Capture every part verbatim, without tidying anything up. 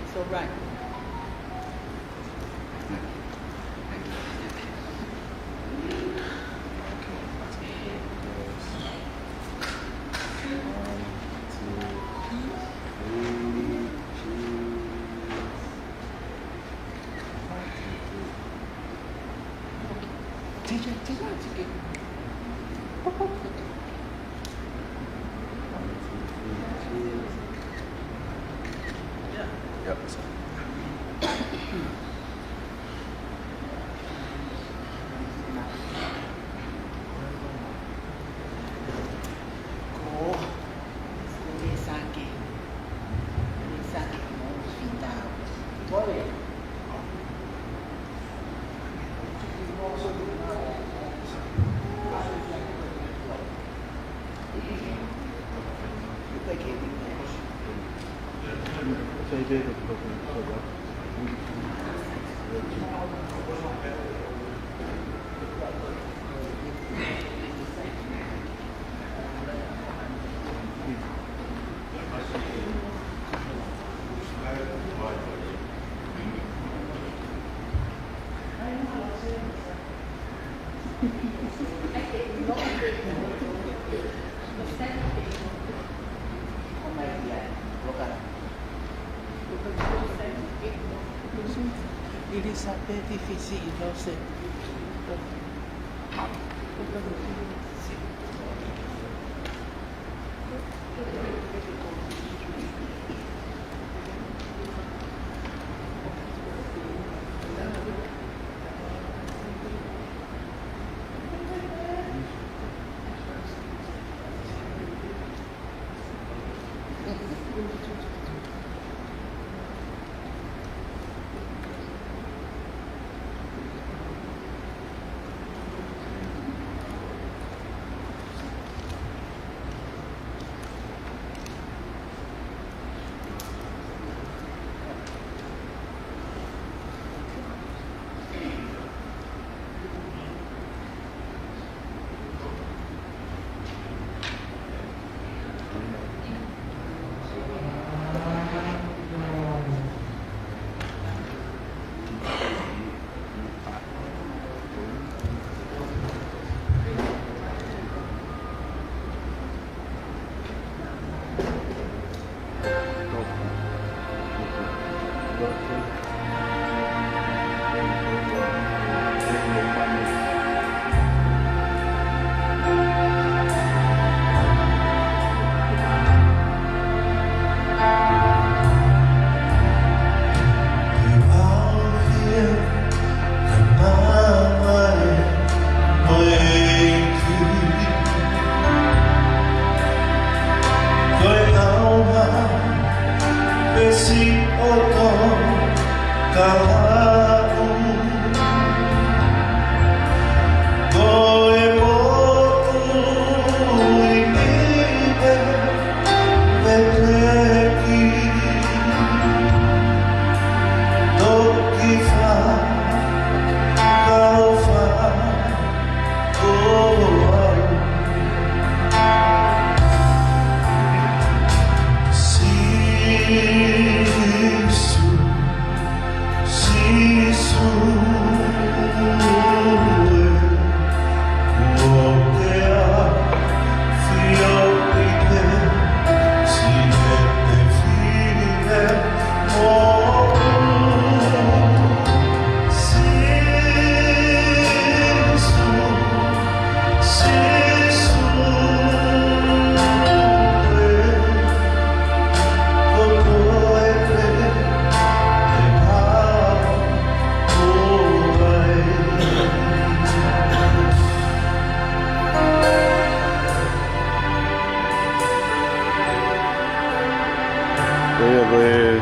It's all right. Elisapeti Fisi Ilose. Ko ia ko e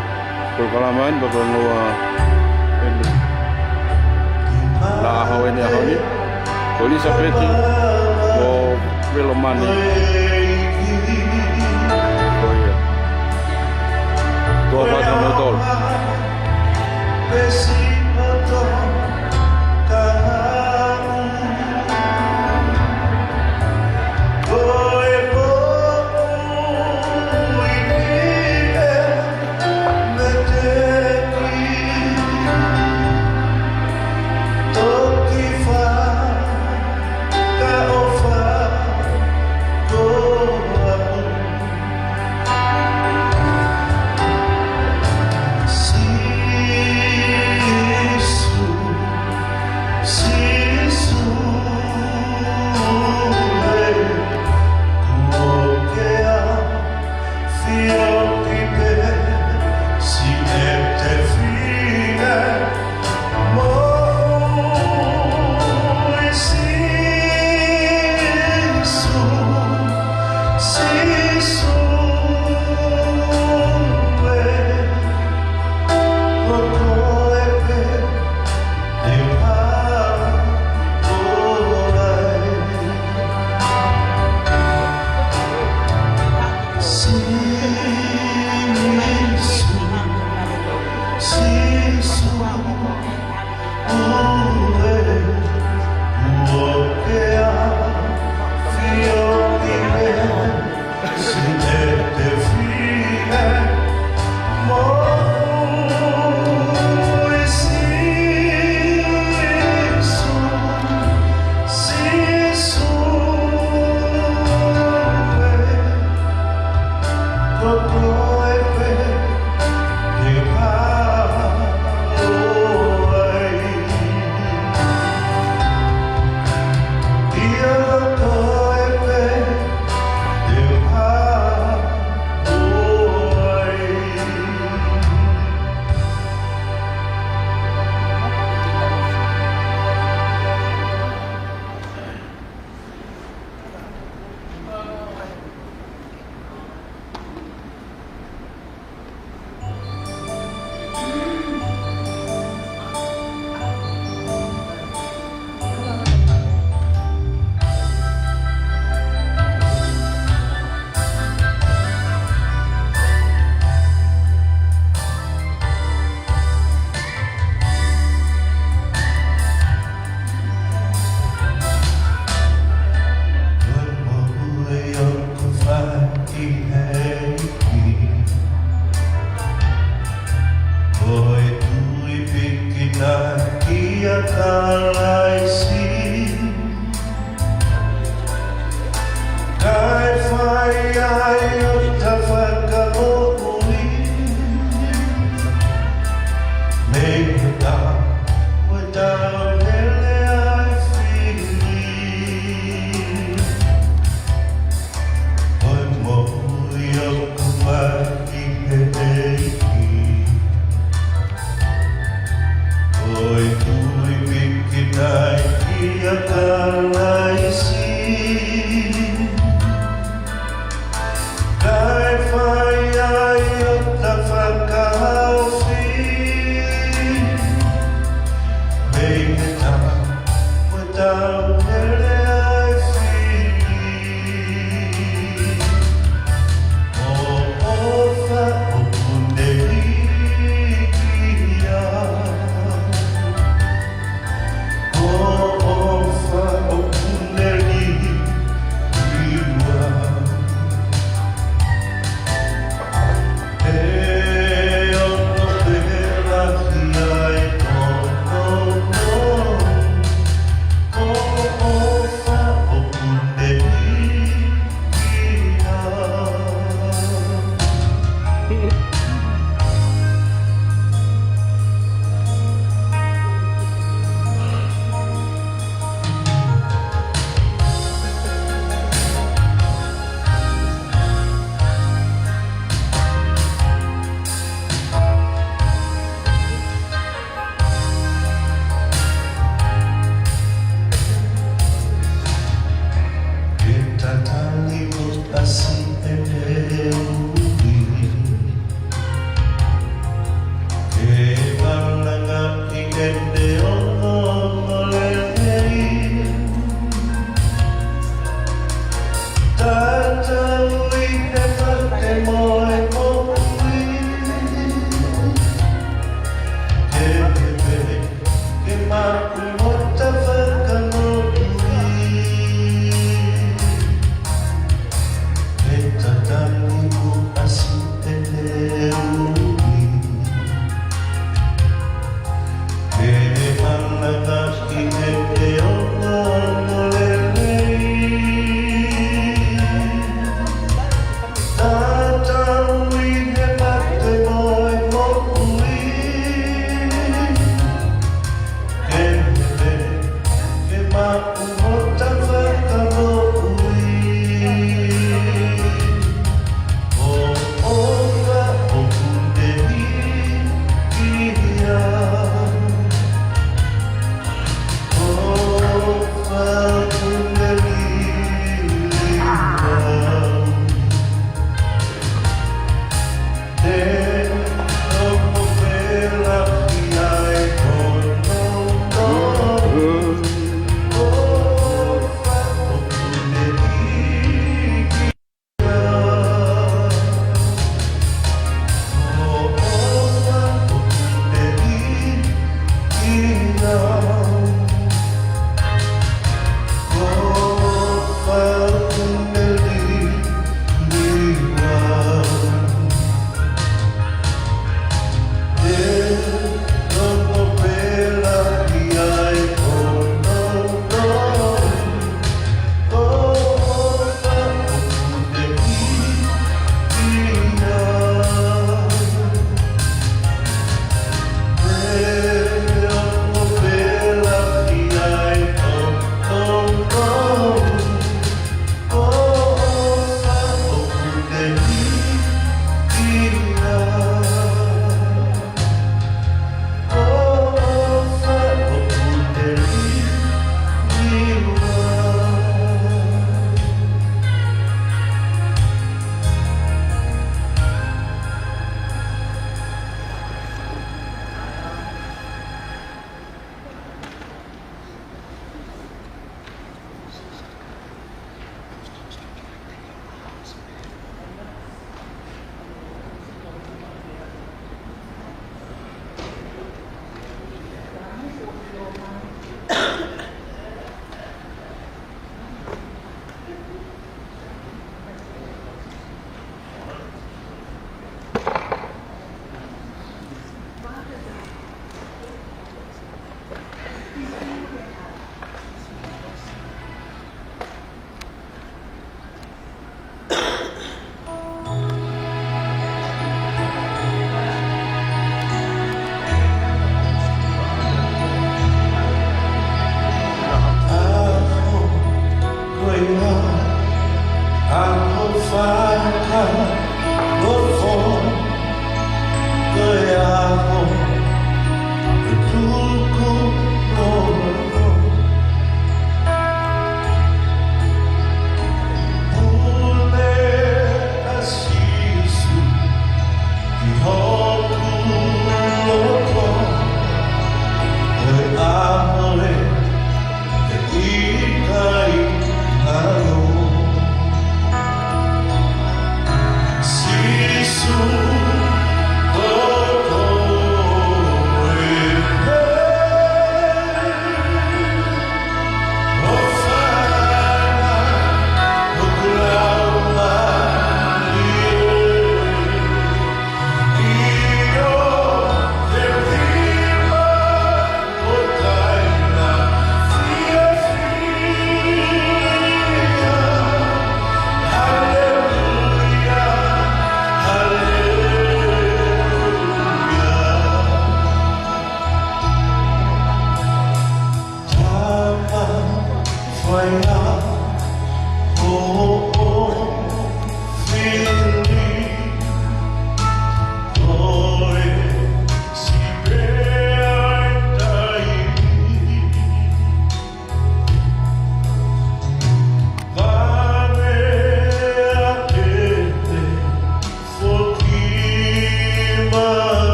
polokalama eni, polokalama ʻeni. Naʻa hau ʻeni ʻaho ni. Ko Elisapeti mo Velomani. Ko ia. Tuʻa fā taha mo e tolu.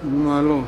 Mālō.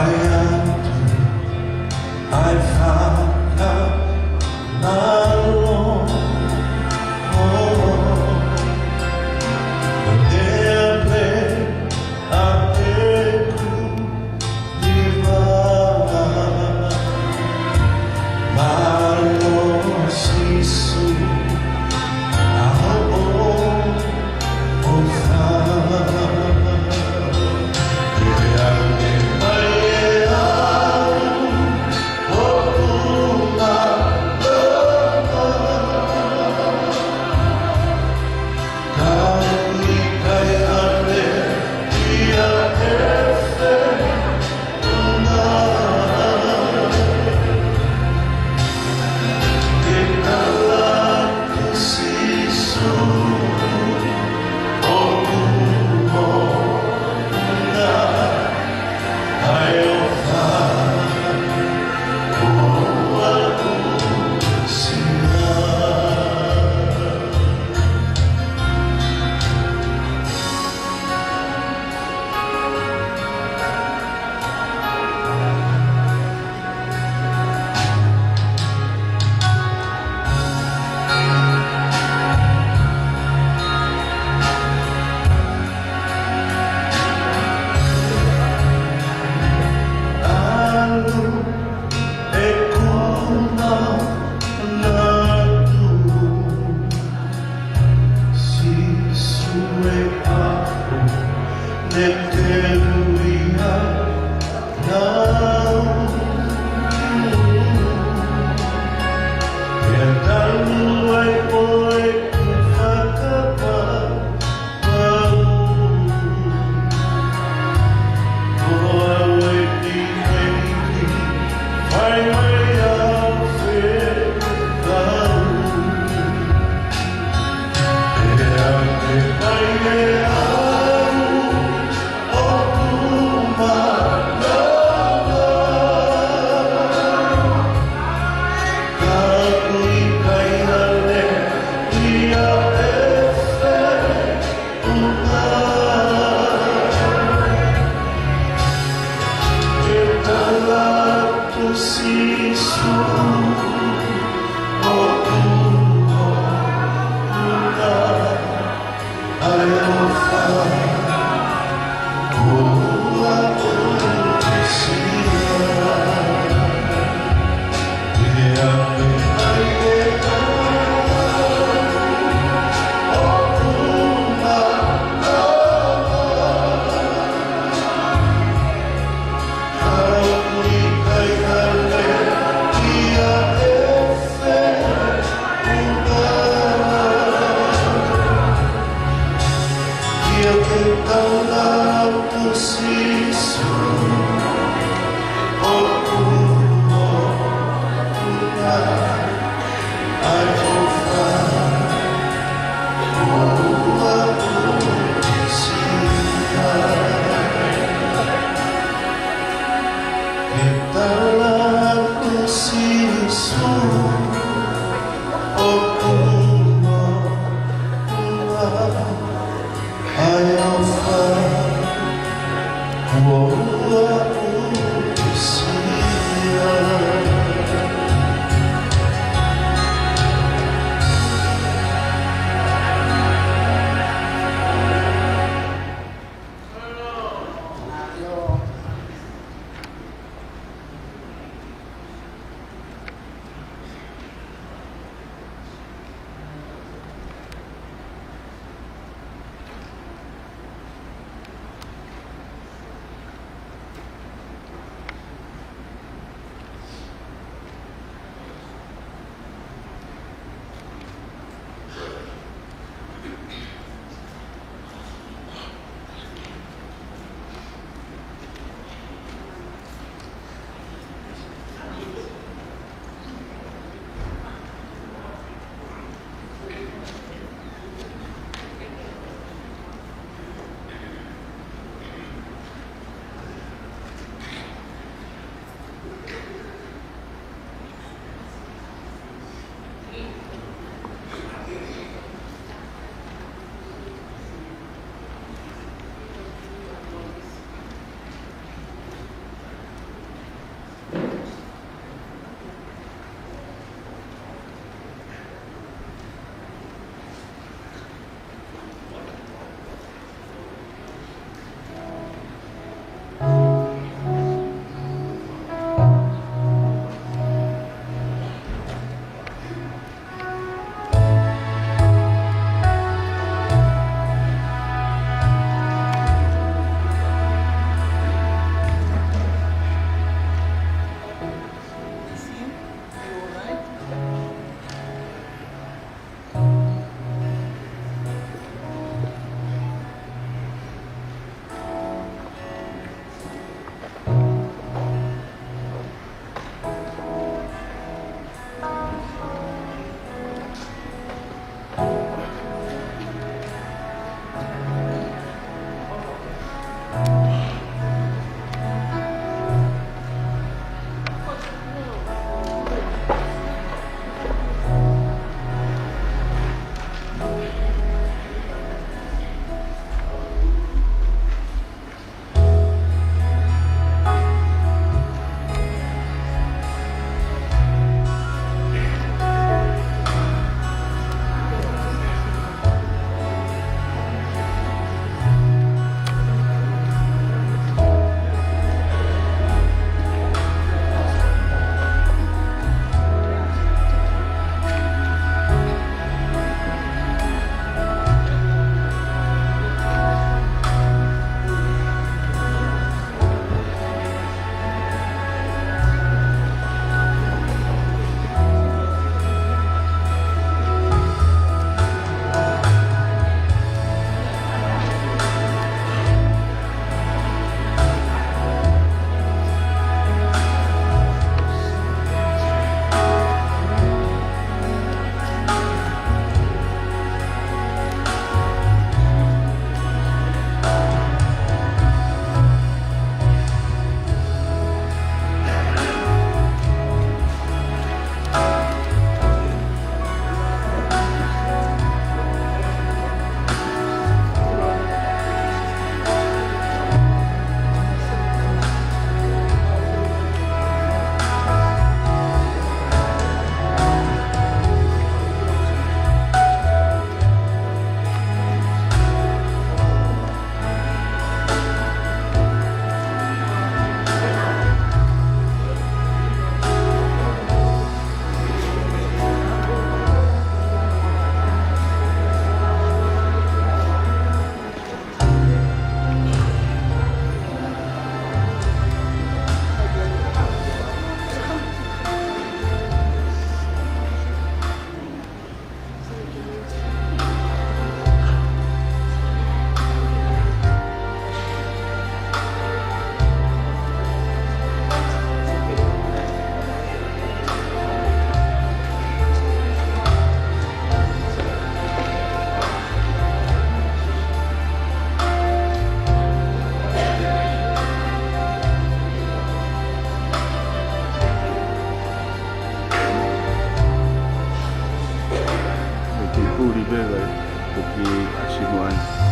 ʻAi atu ʻa e fakamālō, ʻo lea pē ʻa ʻeku hiva. Mālō Sīsū, ʻa hoʻo ʻofa. ʻE ʻange mai ʻe au hoku mālōlō. Ka ʻoku ʻikai ʻaneʻi ʻa e feʻunga ke tala atu Sīsū hoku moʻunga. ʻA e ʻofa kuo u aʻusia. ʻAlu ʻeku manatu, Sīsū ē, ʻa ʻoku ne teuʻi au. Pea talu ai ʻeku fakapapau, ko au e ʻEiki, fai mai ʻa e fekau. ʻE ʻange mai ʻe au hoku mālōlō. Ka ʻoku ʻikai ʻaneʻi ʻa e feʻunga ke tala atu Sīsū hoku moʻunga. ʻA e ʻofa kuo u aʻusia. ʻE ʻange mai ʻe au hoku mālōlō. Ka ʻoku ʻikai ʻaneʻi ʻa e feʻunga ke tala atu Sīsū hoku moʻunga. ʻA e ʻofa kuo u aʻusia. Ke tala atu Sīsū hoku moʻunga. ʻA e ʻofa kuo u aʻusia. Ko e vai, ko ki a simu ai.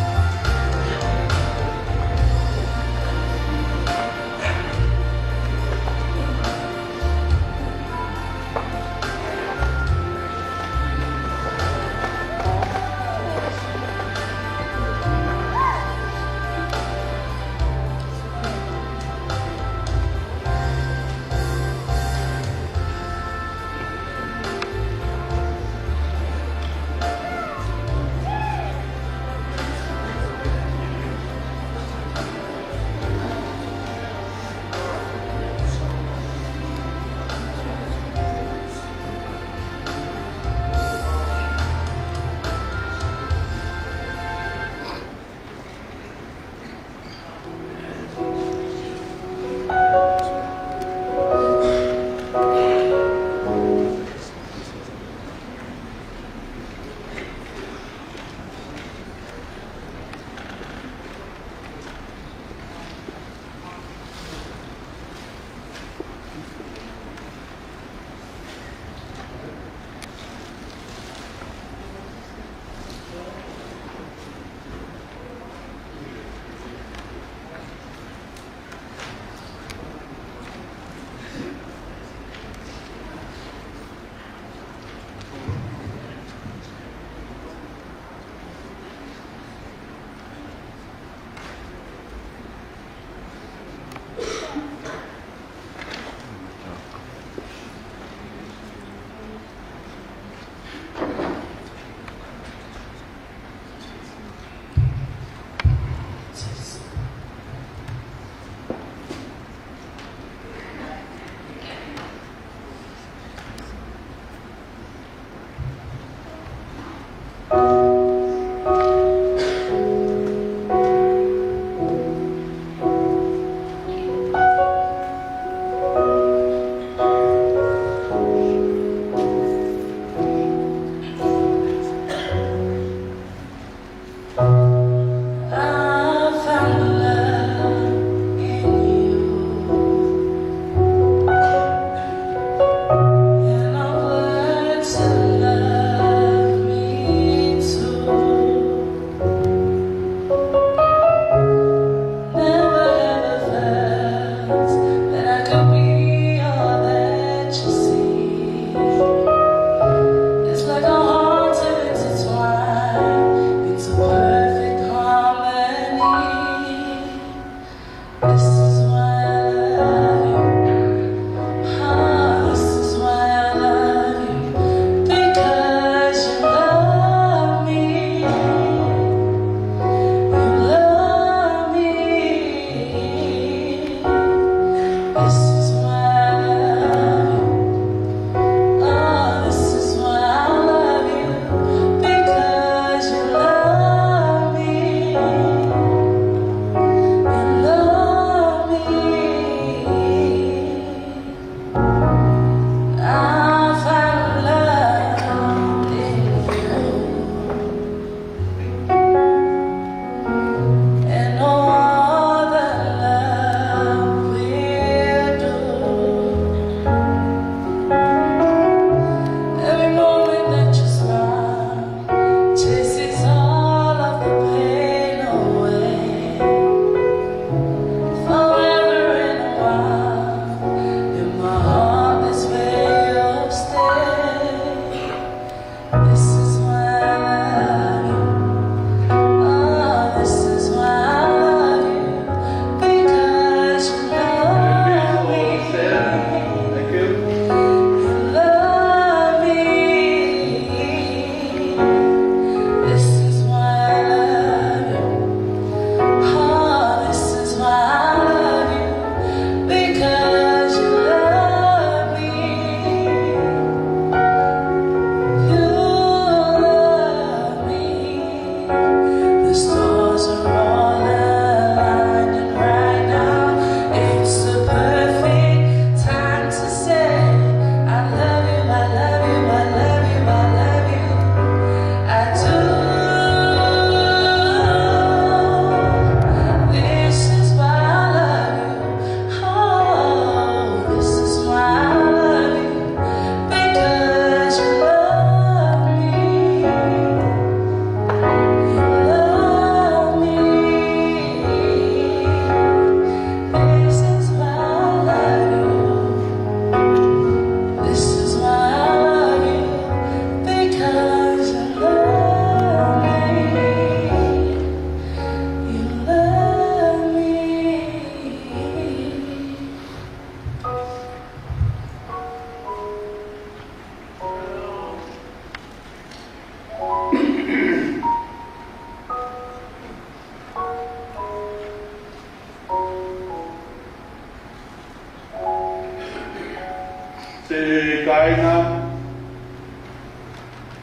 Siʻi kāinga,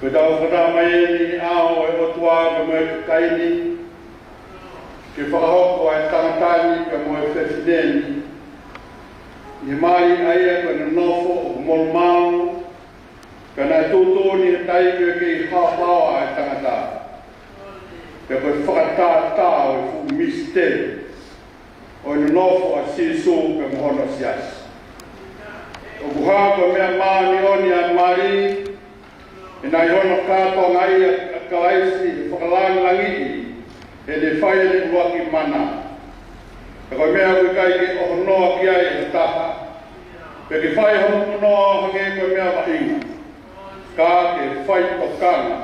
ko ʻetau fakataha mai eni ʻi he ʻao ʻo e ʻOtua pea mo e kakai ni, ke fakahoko ʻa e tangata ni pea mo e fefine ni ʻi he mali ʻa ia ko e nonofo ʻoku molumalu, ka naʻe tuʻutuʻuni ʻi he taimi ʻoku kei haohaoa ʻa e tangata. Pea ko e fakatātā ʻo e fuʻu misiteli ʻo e nonofo ʻa Sīsū pea mo hono siasi. ʻOku hā ko e meʻa māʻoniʻoni ʻa e mali, he naʻe ʻi hono kātoangaʻi ʻa Kalaisi he fakalāngilangiʻi, heʻene fai ʻene ʻuluaki mana. Ka ko e meʻa ʻoku ʻikai ke ʻohonoa ki ai ʻe ha taha, pe ke fai hono punoa ʻo hangē ko e meʻa vaʻinga, ka ke fai tokanga,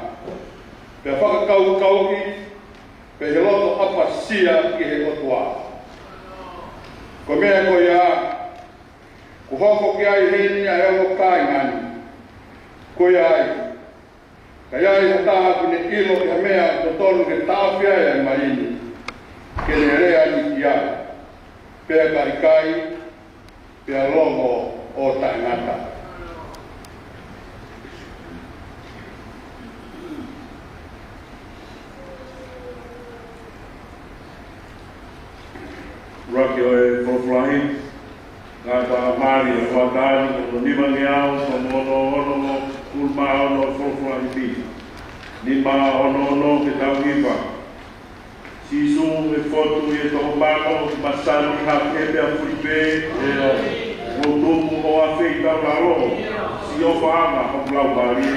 pea fakakaukauʻi, pea ʻi he loto ʻapasia ki he ʻOtua. Ko e meʻa ko ia, kuo hoko ki ai heni ʻa e ongo kāinga ni. Ko ia ai, ka ʻi ai ha taha ʻoku ne ʻilo ki ha meʻa ʻoku totonu ke taʻofi ai ʻa e mali ni, ke ne lea ni ki ai. Pea ka ʻikai, pea longo ʻo taʻengata. ʻUluaki ʻo e folofola himi, ngata mali ʻa e hoʻatā ni, ko e nima ngeau, ko e ono ono, ko e ʻuluaki ono ʻo e folofola himi. Nima ono ono, ke tau hiva. Sīsū, ʻe fotu ʻi he toko mano, masani ha pē pea fuli pē, ʻe, ʻo tupu ʻo afe ʻi taulalo, Siʻofa ʻa e ʻOtua ʻoku laumālie.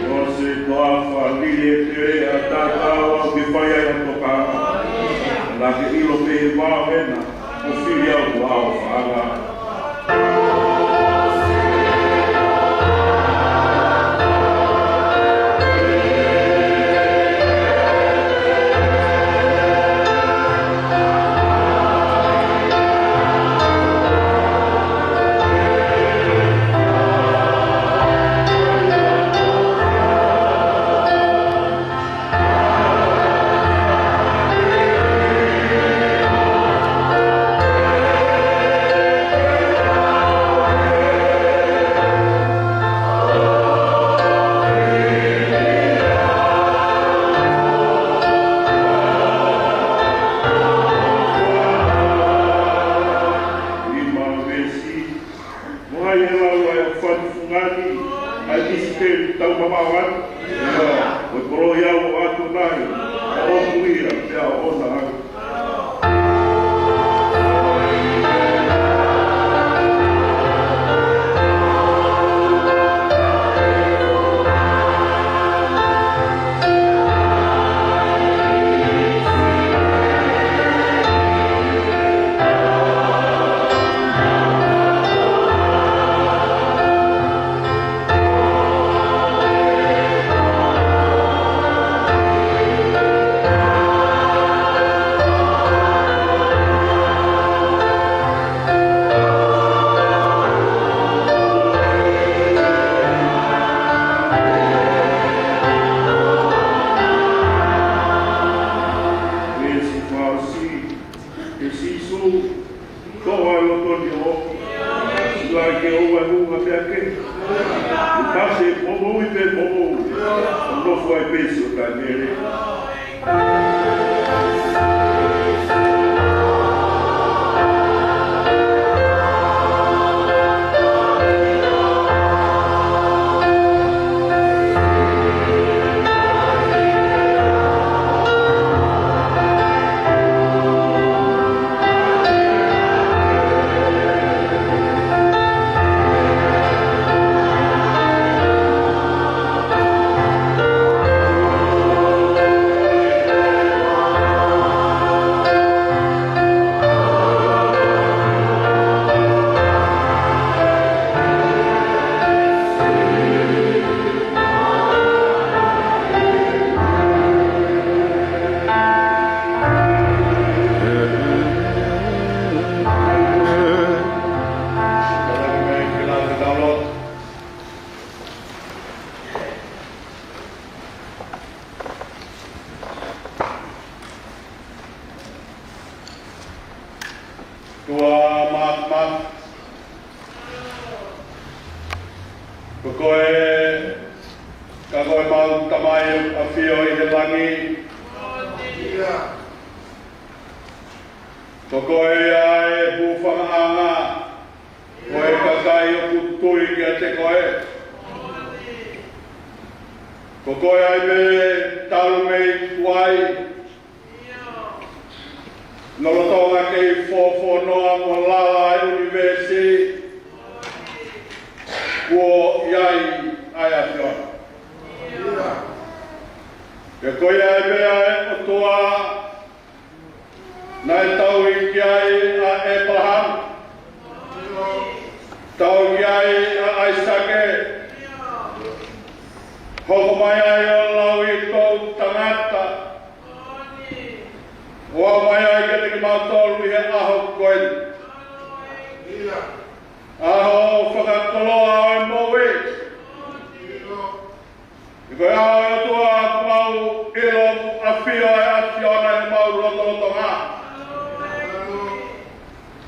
Mose toafa lile pele a tatau au ke fai ai ha tokanga. Naʻa ke ʻilo pē he vao hena, ʻo fili au ʻo ʻaofaʻanga. Lima veesi. Mo hai e lau ʻa e fani fungani, ʻa e misiteli tau mamaʻo atu. Ko e koloa ia ʻo ʻAtonai, ʻa ʻoku ia, pea ʻoʻona au. Veesi fāsiʻi, ʻe Sīsū, toʻo ʻa e loto ni ʻo, siʻi lahi ke ʻoua ʻe hū ha meʻa kehe. ʻI he mate momoui pē momoui, ʻo nofo ai pē siʻo taʻemele. ʻOtua Māfimafi, ko koe, ka ko homau Tamai ʻoku ʻafio ʻi he langi. Ko koe ia ʻa e hūfangaʻanga ʻo e kakai ʻoku tui kiate koe. Ko koe ai pē talu mei tuai, lolotonga kei fōfōnoa mo lala ʻa e ʻunivēsi, kuo ʻi ai ʻa e ʻAfiona. Pea ko ia ai pē ʻa e ʻOtua naʻe tauhi ki ai ʻa ʻĒpalahame, tauhi ki ai ʻa ʻAisake, hoko mai ai ʻo lauʻi toʻutangata, ʻo aʻu mai ai kiate kimautolu ʻi he ʻaho ko eni. ʻAho fakakoloa ʻo e moʻui. He ko e ʻaho, ʻe ʻOtua, ʻoku mau ʻilo ʻoku ʻafio ʻa e ʻAfiona ʻi homau lotolotonga.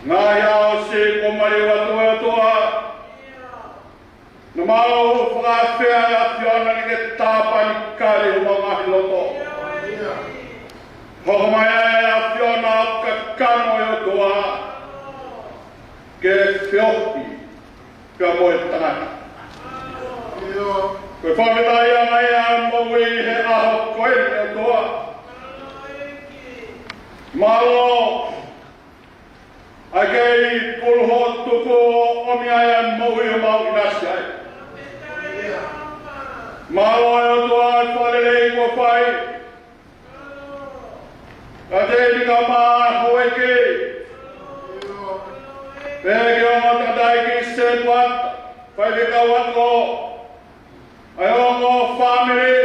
Ngaahi ʻaho siʻi kuo maliu atu, ʻe ʻOtua, naʻa mau fakaafeʻi ʻa e ʻAfiona ni ke tāpanikali homau ngaahi loto. Hoko mai ʻa e ʻAfiona ʻo kakano, ʻe ʻOtua, ke feohi pea mo e tangata. Ko e fakafetaʻi ange ia ʻa e moʻui he ʻaho ko eni, ʻe ʻOtua. Mālō ʻa e kei pulu hoʻo tuku ʻo ʻomi ai ʻa e moʻui ʻo mau ʻinasi ai. Mālō, ʻe ʻOtua, ʻa e fakalelei kuo fai kiate Nikama Houʻeiki, pehē ki he ongo tangataʻeiki Setuata, faifekau ako, ʻa e ongo fāmili,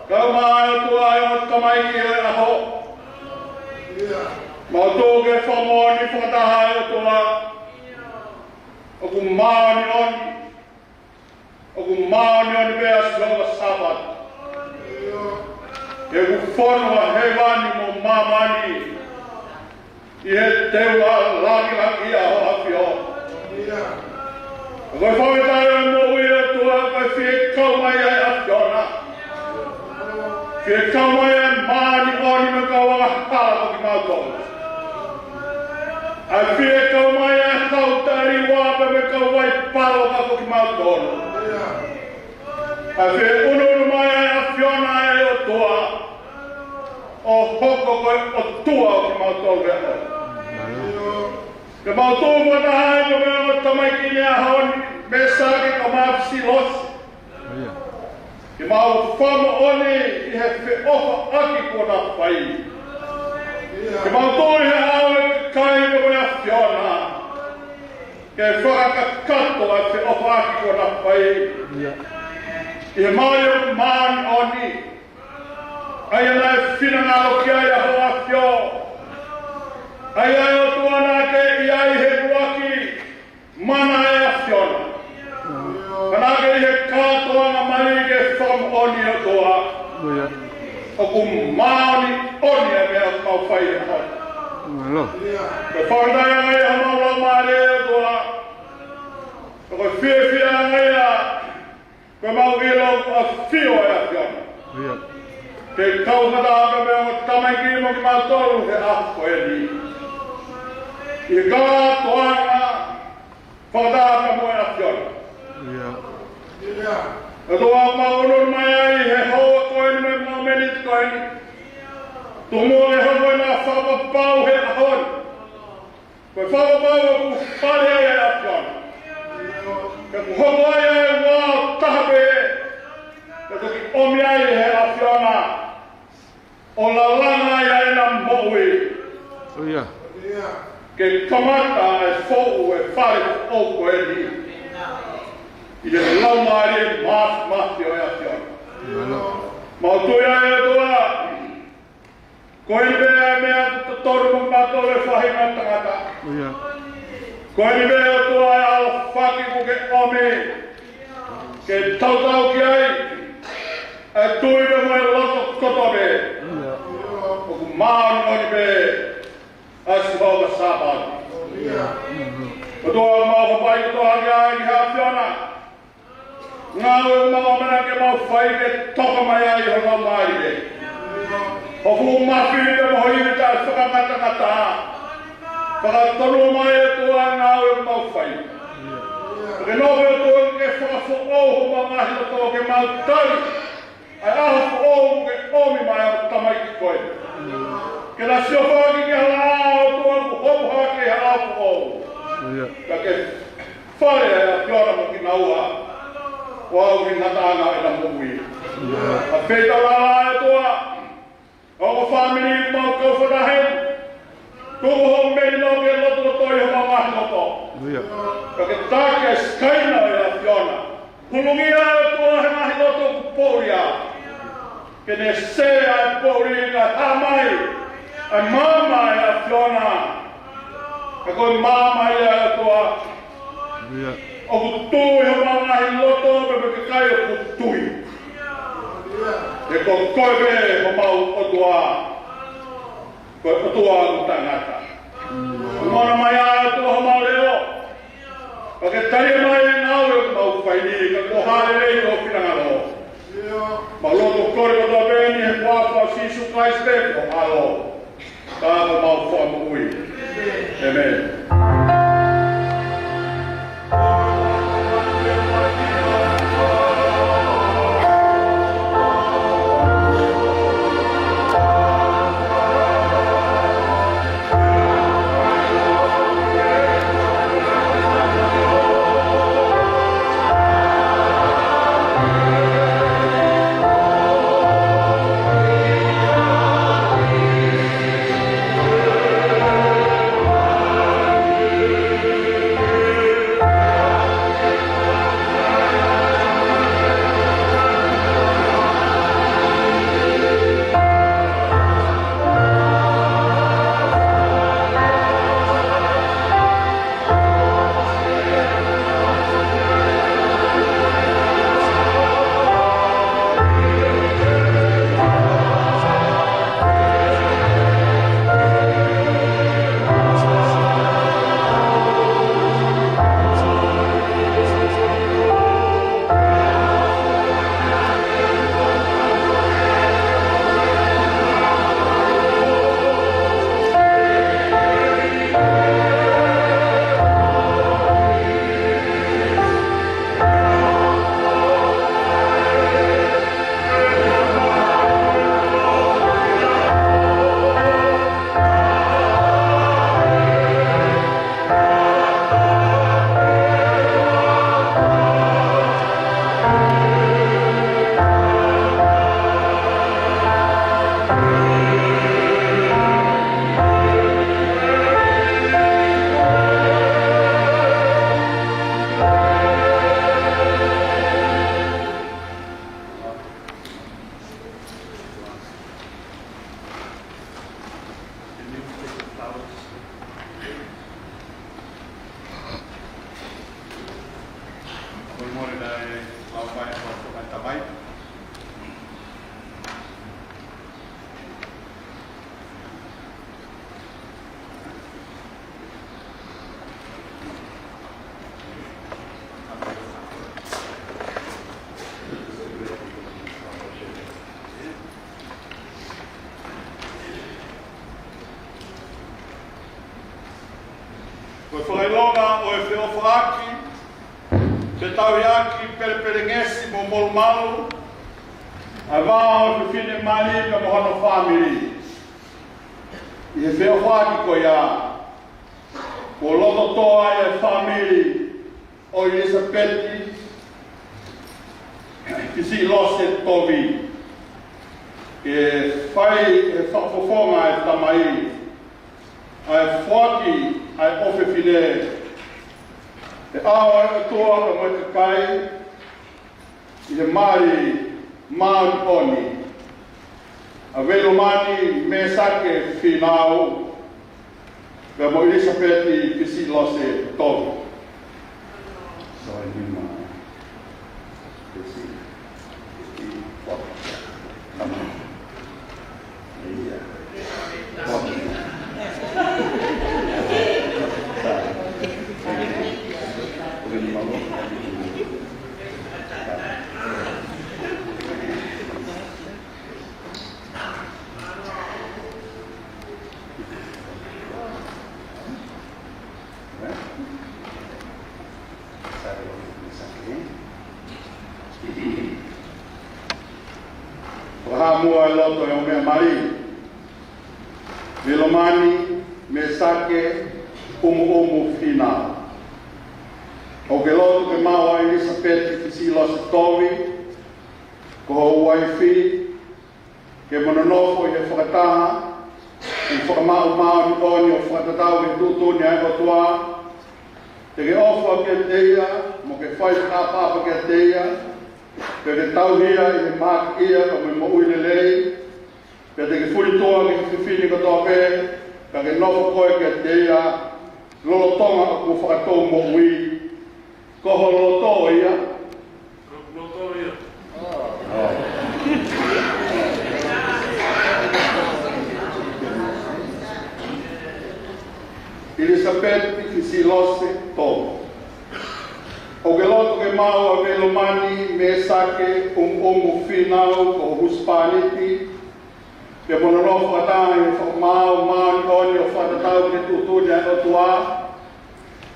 kau mai, ʻe ʻOtua, ʻa e ongo tamaiki ʻo e ʻaho. Mau tuku ke fakamoʻoni fakataha, ʻe ʻOtua, ʻoku māʻoniʻoni, ʻoku māʻoniʻoni pē ʻa Sihova Sāpaoti. He ʻoku fonu ʻa hēvani mo māmani ʻi he teu ʻa e lāngilangi ʻa hoʻo ʻAfio. Ko e fakafetaʻi ʻo e moʻui, ʻe ʻOtua, ko e fie kau mai ʻa e ʻAfiona. Fie kau mai ʻa e māʻoniʻoni mo e kau angahala ko kimautolu. ʻA e fie kau mai ʻa e kau taliua pea mo e kau vaipalo ka ko kimautolu. ʻA e fie ʻunuʻunu mai ʻa e ʻAfiona, ʻe ʻOtua, ʻo hoko ko e ʻOtua ʻo kimautolu ʻi he ʻaho. Ke mau tuʻu fakataha ai mo e ongo tamaiki ni he ʻaho ni, Mēsake kae ʻumaʻā Fisilosi. Ke mau fakamoʻoni ʻi he feʻofaʻaki kuo na fai. Ke mau tuʻu ʻi he ʻao ʻo e kakai pea mo e ʻAfiona ke fakakakato ʻa e feʻofaʻaki kuo na fai ʻi he maʻu ʻo e māʻoniʻoni, ʻa ia naʻe finangalo ki ai ʻa hoʻo ʻAfio. ʻA ia, ʻe ʻOtua, naʻa ke ʻi ai he ʻuluaki mana ʻa e ʻAfiona. Ka naʻa ke ʻi he kātoanga mali ke fakamoʻoni, ʻe ʻOtua, ʻoku māʻoniʻoni ʻa e meʻa ʻoku mau fai he ʻaho ni. Ko e fakafetaʻi ange ia ʻa homau laumālie, ʻe ʻOtua. Ko e fiefia ange ia ko ʻemau ʻilo ʻoku ʻafio ʻa e ʻAfiona. Ke kau fakataha pea mo e ongo tamaiki mo kimautolu he ʻaho ko eni ʻi he kātoanga fakataha pea mo e ʻAfiona. ʻOtua, mau ʻunuʻunu mai ai he houa ko eni mo e mōmeniti ko eni. Tuku muʻa ke hoko ʻena fakapapau he ʻaho ni ko e fakapapau ʻoku fale ai ʻa e ʻAfiona. Ke hoko ai ʻa e ua ʻo taha pē, ke toki ʻomi ai he ʻAfiona ʻo lalanga ai ʻa ʻena moʻui. Ke kamata ʻa e foʻu ʻo e fale foʻou ko eni ʻi he Laumālie Māfimafi ʻo e ʻAfiona. Mau tui ai, ʻe ʻOtua, ko eni pē ʻa e meʻa ʻoku totonu mo kimautolu ʻi he faʻahinga ʻo e tangata. Ko eni pē, ʻe ʻOtua, ʻa e ʻalofaki ʻoku ke ʻomi ke tautau ki ai ʻa e tui pea mo e loto kotoa pē. ʻOku māʻoniʻoni pē ʻa Sihova Sāpate. ʻOtua, mau hapai kotoa hake ai ki he ʻAfiona. Ngāue ʻoku mau ʻamanaki ke mau fai ke toko mai ai ho Laumālie. Ho fuʻu māfimafi pea mo ho ivi taʻefakangatangata. Fakatonu mai ʻOtua e ngāue ʻoku mau fai. Ke nofo ʻOtua ke fakafoʻou homau ngaahi loto ke mau tali ʻa e ʻaho foʻou ke ʻomi mai ʻa e tamaiki ko ē. Ke na sio foki ki he hala ʻOtua kuo hopo hake he hala foʻou. ʻIo. Ka ke fale ʻa e ʻAfiona mo kinaua ʻo aʻu ki he ngataʻanga ʻena moʻui. ʻIo. ʻA e feitaulalo ʻOtua, ʻo ko e fāmili mau kau fakahē. Tuku ho melino ke lotolotoi homau ngaahi loto. ʻIo. Ka ke taki ʻa e sikaina ʻo e ʻAfiona. Hulungia ʻOtua he ngaahi loto kuo poʻuli. Ke ne sē ʻa e poʻuli ka hā mai ʻa e maama ʻo e ʻAfiona. He ko e maama ia ʻOtua. ʻIo. ʻOku tui homau ngaahi loto pea mo e kakai ʻoku tui. He ko koe pē homau ʻOtua. Ko e ʻOtua ʻoku taʻengata. Mona mai ʻa e ʻOtua homau leʻo. Ka ke tali mai e ngāue ʻoku mau fai ni, ka kuo hāʻele ʻi ho finangalo. Mau lotu kole kotoa pē ni he huafa ʻo Sīsū Kalaisi pē ko ho ʻAlo. Ka ko homau Fakamoʻui. ʻĒmeni. Ko e fakaʻilonga ʻo e feʻofaʻaki, fetauhiʻaki, pelepelengesi mo molumalu ʻa e vā ʻo e fefine mali pea mo hono fāmili. ʻI he feʻofaʻaki ko ia, kuo lototoʻa ai e fāmili ʻo ʻIlisapeti Fisiʻilose Tovi, ke fai e fakafofonga ʻa e tamai, ʻa e foaki ʻa e ʻofefine, he ʻao ʻo e ʻOtua mo e kakai, ʻi he mali māʻoniʻoni ʻa Veilomani Mēsake Fīnau, pea mo ʻIlisapeti Fisiʻilose Tovi. Soenima. Fisi. Fisi. Ia. Ia. ʻa e loto ʻi hoʻo meʻa mali. Vīlomani Mēsake ʻUmuʻumu Fīnau. ʻOku ke loto ke maʻu ʻa ʻIlisapeti Fisilose Tovi ko ho uaifi, ke mo nonofo ʻi he fakataha ʻi he fakamaau māʻoniʻoni ʻo fakatatau ki he tuʻutuʻuni ʻa e ʻOtua. Te ke ʻofa kiate ia, mo ke fai fakaʻapaʻapa kiate ia, pea ke tauhi ia ʻi he mahakiʻia pea mo e moʻui lelei, pea te ke fulitua ki he fefine kotoa pē, ka ke nofo koe kiate ia, lolotonga ʻoku fakatou moʻui. Ko ho loto ia. Ko ho loto ia. ʻIlisapeti Fisilose Tovi. ʻOku ke loto ke maʻu ʻa Vīlomani Mēsake ʻUmuʻumu Fīnau ko ho husepāniti, pea mo nonofo fakataha ʻi he fakamaau māʻoniʻoni ʻo fakatatau ki he tuʻutuʻuni ʻa e ʻOtua.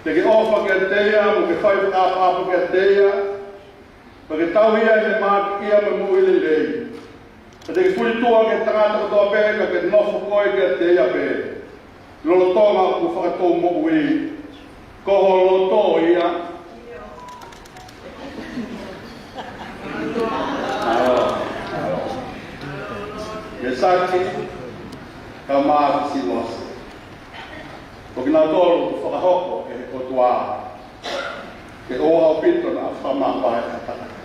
Te ke ʻofa kiate ia, mo ke fai fakaʻapaʻapa kiate ia, pea ke tauhi ia ʻi he mahakiʻia mo e moʻui lelei. Pea te ke fulitua ki he tangata kotoa pē, ka ke nofo koe kiate ia pē, lolotonga ʻoku fakatou moʻui. Ko ho loto ia. Mēsake kae ʻumaʻā Fisilose. Ko kinautolu ʻoku fakahoko ʻe he ʻOtua ke ʻoua ʻaupito naʻa fakamāvae ʻa e tangata.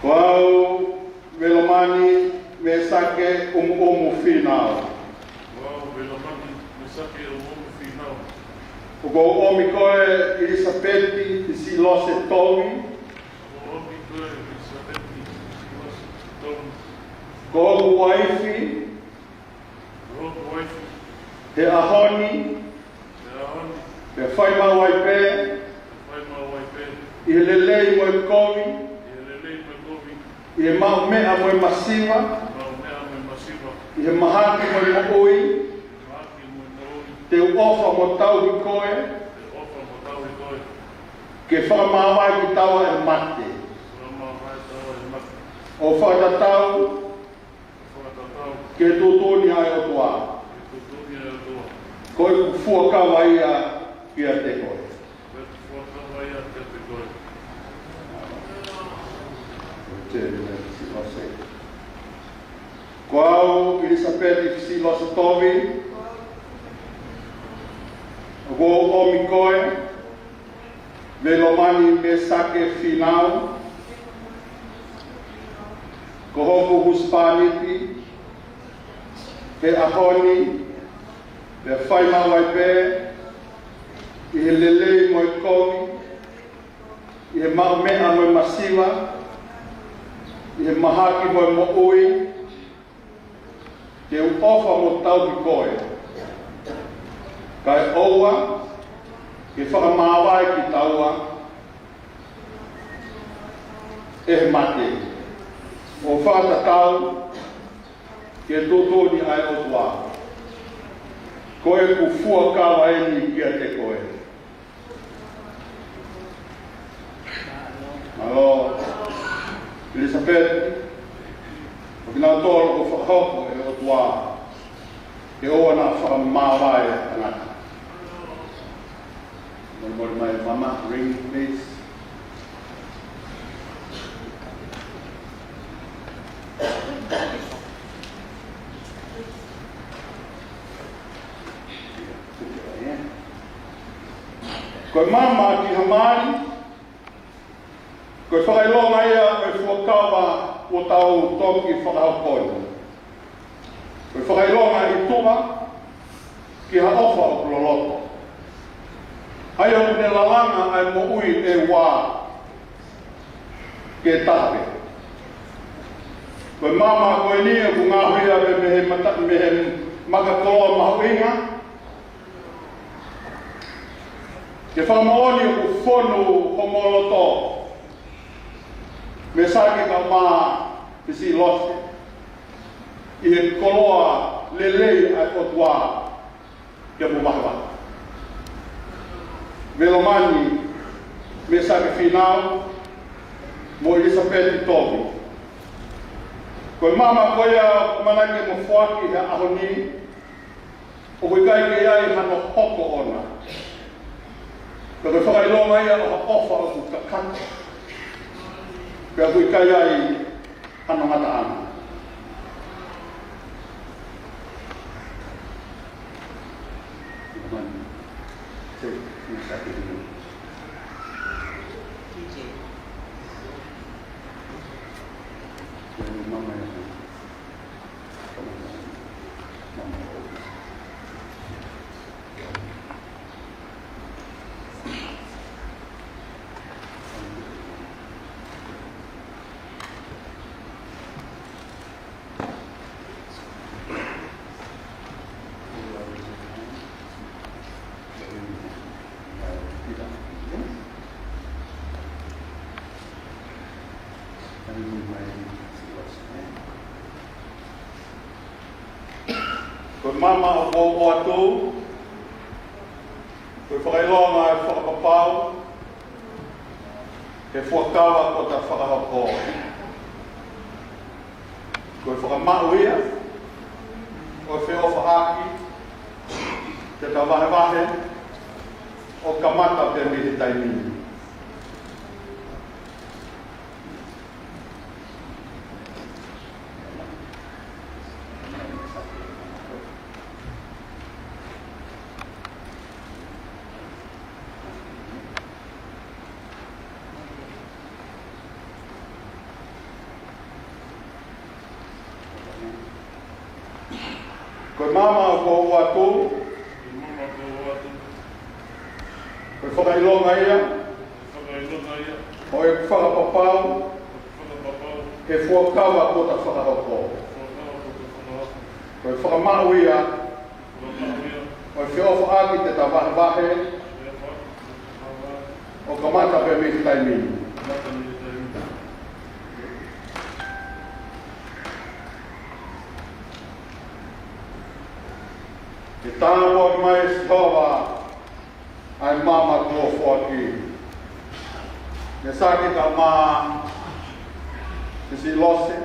Ko au Vīlomani Mēsake ʻUmuʻumu Fīnau. Ko au Vīlomani Mēsake ʻUmuʻumu Fīnau. ʻOku ou ʻomi koe ʻIlisapeti Fisilose Tovi. ʻOku ou ʻomi koe ʻIlisapeti Fisilose Tovi. Ko hoku uaifi. Ko hoku uaifi. He ʻaho ni. He ʻaho ni. Pea fai maʻu ai pē. Pea fai maʻu ai pē. ʻI he lelei mo e kovi. ʻI he lelei mo e kovi. ʻI he maʻu meʻa mo e masiva. Maʻu meʻa mo e masiva. ʻI he mahaki mo e moʻui. Mahaki mo e moʻui. Te u ʻofa mo tauhi koe. Te u ʻofa mo tauhi koe. Ke fakamāvae kitaua ʻe he mate. Fakamāvae kitaua ʻe he mate. ʻO fakatatau. Fakatatau. Ki he tuʻutuʻuni ʻa e ʻOtua. Ki he tuʻutuʻuni ʻa e ʻOtua. Ko ʻeku fuakava ia kiate koe. Ko ʻeku fuakava ia kiate koe. Ko au ʻIlisapeti Fisilose Tovi. ʻOku ou ʻomi koe Vīlomani Mēsake Fīnau. Ko hoku husepāniti. He ʻaho ni. Pea fai maʻu ai pē. ʻI he lelei mo e kovi. ʻI he maʻu meʻa mo e masiva. ʻI he mahaki mo e moʻui. Te u ʻofa mo tauhi koe. Kae ʻoua ke fakamāvae kitaua ʻe he mate. ʻO fakatatau ki he tuʻutuʻuni ʻa e ʻOtua. Ko ʻeku fuakava eni kiate koe. Mālō. ʻIlisapeti, ko kinautolu ʻoku fakahoko ʻe he ʻOtua ke ʻoua naʻa fakamāvae ʻa e tangata. Molemole mai, Mama, ring, please. Ko e mama ki ha mali, ko e fakaʻilonga ia ʻo e fuakava kuo tau toki fakahoko ni. Ko e fakaʻilonga ʻi tuʻa ki ha ʻofa ʻoku loloto. ʻA ia ʻoku ne lalanga ʻa e moʻui ʻe ua ke taha pē. Ko e mama ko eni ʻoku ngaohi ia mei he mata-, mei he maka koloa mahuʻinga. Ke fakamoʻoni ʻoku fonu homo loto, Mēsake kae ʻumaʻā Fisilose. ʻi he koloa lelei ʻa e ʻOtua ke mo vahevahe. Velomani Mēsake Fīnau mo ʻIlisapeti Tovi. Ko e maama ko ia ʻoku ʻamanaki ke mo foaki he ʻaho ni, ʻoku ʻikai ke ʻi ai hano hoko ʻona. Ko e fakaʻilonga ia ʻo ha ʻofa ʻoku kakato. Pea ʻoku ʻikai ai hano ngataʻanga. Ko e maama ʻoku ou ʻoatu, ko e fakaʻilonga ʻo e fakapapau he fuakava kuo ta fakahoko. Ko e fakamaʻu ia ʻo e feʻofaʻaki ke ta vahevahe ʻo kamata pē mei he taimi ni. Ko e maama ʻoku ou ʻoatu, ko e fakaʻilonga ia ʻo e fakapapau he fuakava kuo ta fakahoko. Ko e fakamaʻu ia ʻo e feʻofaʻaki ke ta vahevahe ʻo kamata pē mei he taimi ni. Ke tāpuaki mai ʻe Sihova ʻa e maama kuo foaki. Mēsake kae ʻumaʻā Sisi Lose,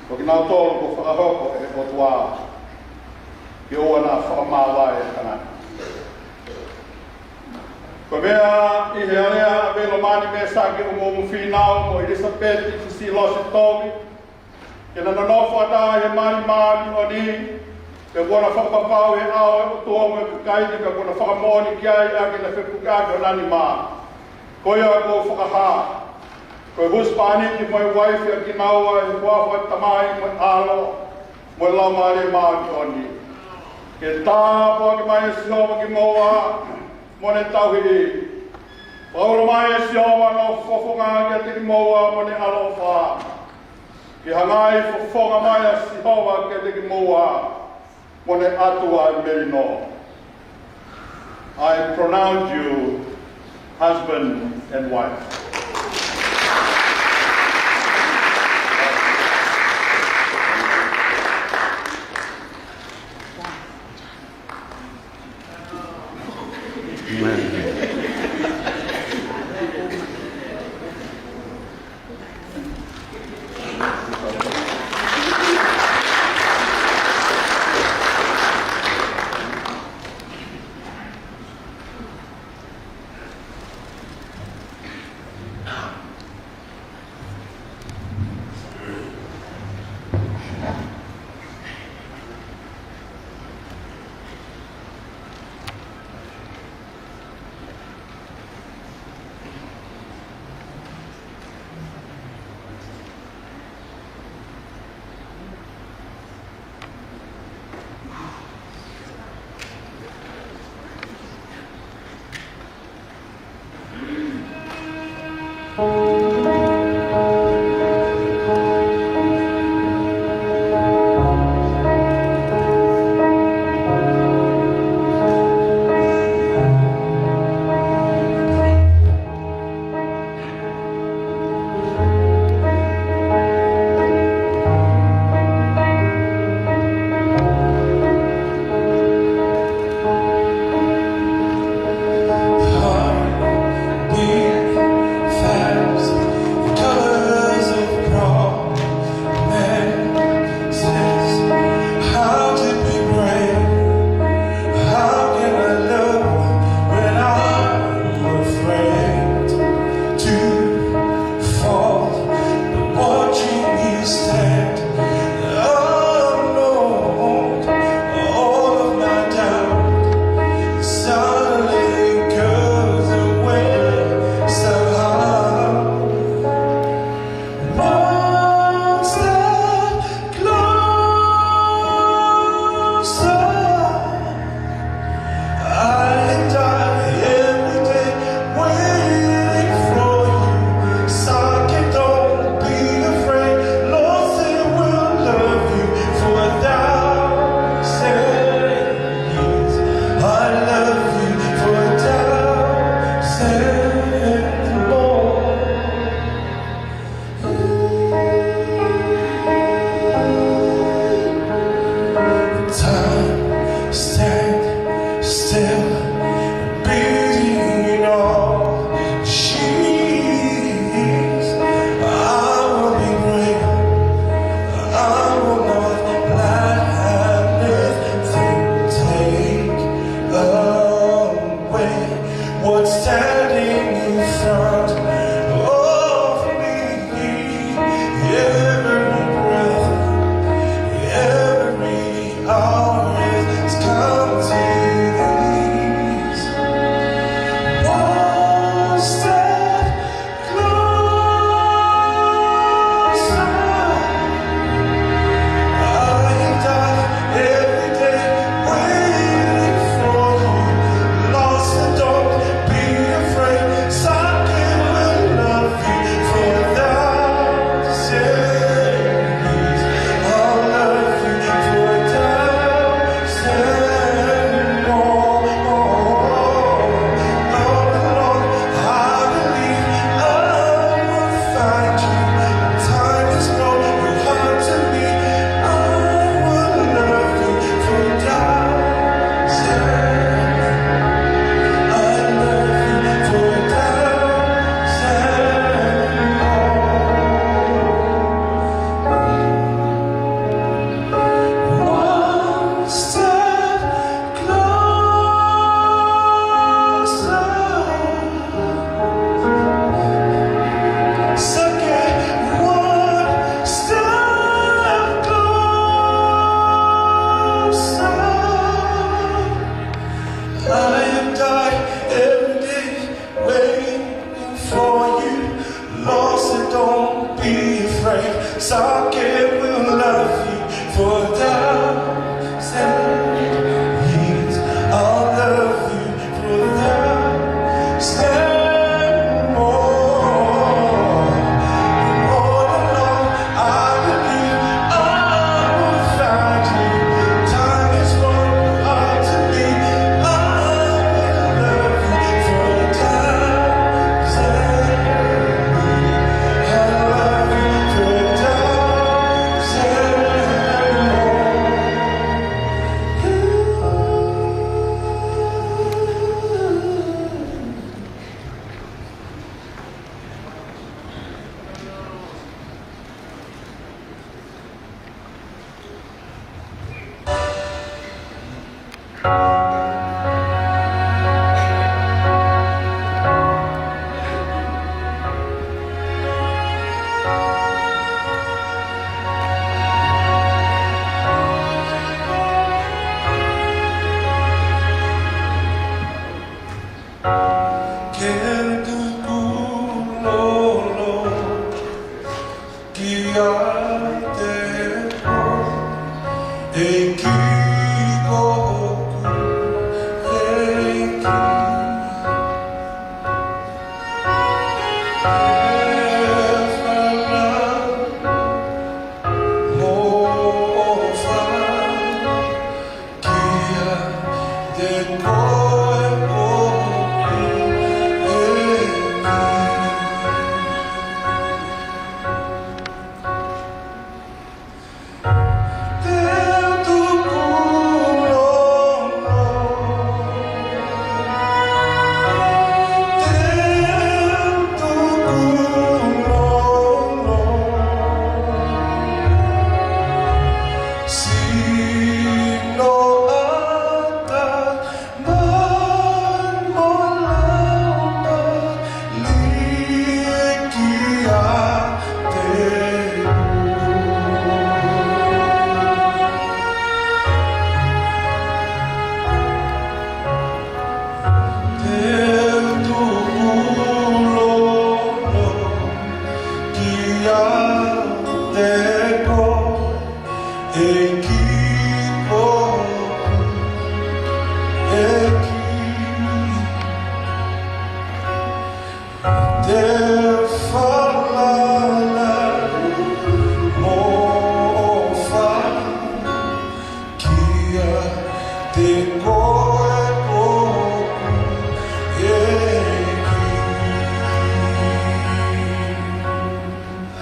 ko kinautolu kuo fakahoko ʻe he ʻOtua ke ʻoua naʻa fakamāvae ʻa e tangata. Ko e meʻa ʻi he alea ʻa Velomani Mēsake Umuumu Fīnau mo ʻIlisapeti Sisi Lose Tovi, ke na nonofo ʻatā he mali māʻoniʻoni, pea kuo na fakapapauʻi ʻe he ʻao ʻo e ʻOtua mo e kakai ni, pea kuo na fakamoʻoni ki ai ʻaki ʻena fepuke ʻaki ʻo ʻena nima. Ko ia ʻoku ou fakahā, ko e husepāniti mo e uaifi ʻa kinaua ʻi he huafa ʻo e Tamai mo e ʻAlo mo e Laumālie Māʻoniʻoni. Ke tāpuaki mai ʻe Sihova kimoua mo ʻene tauhi. Fakaʻulo mai ʻe Sihova hono fofonga kiate kimoua mo ʻene ʻaloʻofa. Ke hangai fofonga mai ʻa Sihova kiate kimoua mo ʻene ʻatu ʻa e melino. I pronounce you husband and wife. ʻEiki ko hoku ʻEiki, e fānau mo ʻofa kiate koe ʻo ʻEiki. Te u tukulolo, te u tukulolo, sino ʻata ʻEiki ko hoku ʻEiki, te u falala mo ʻofa kiate koe ʻo ʻEiki.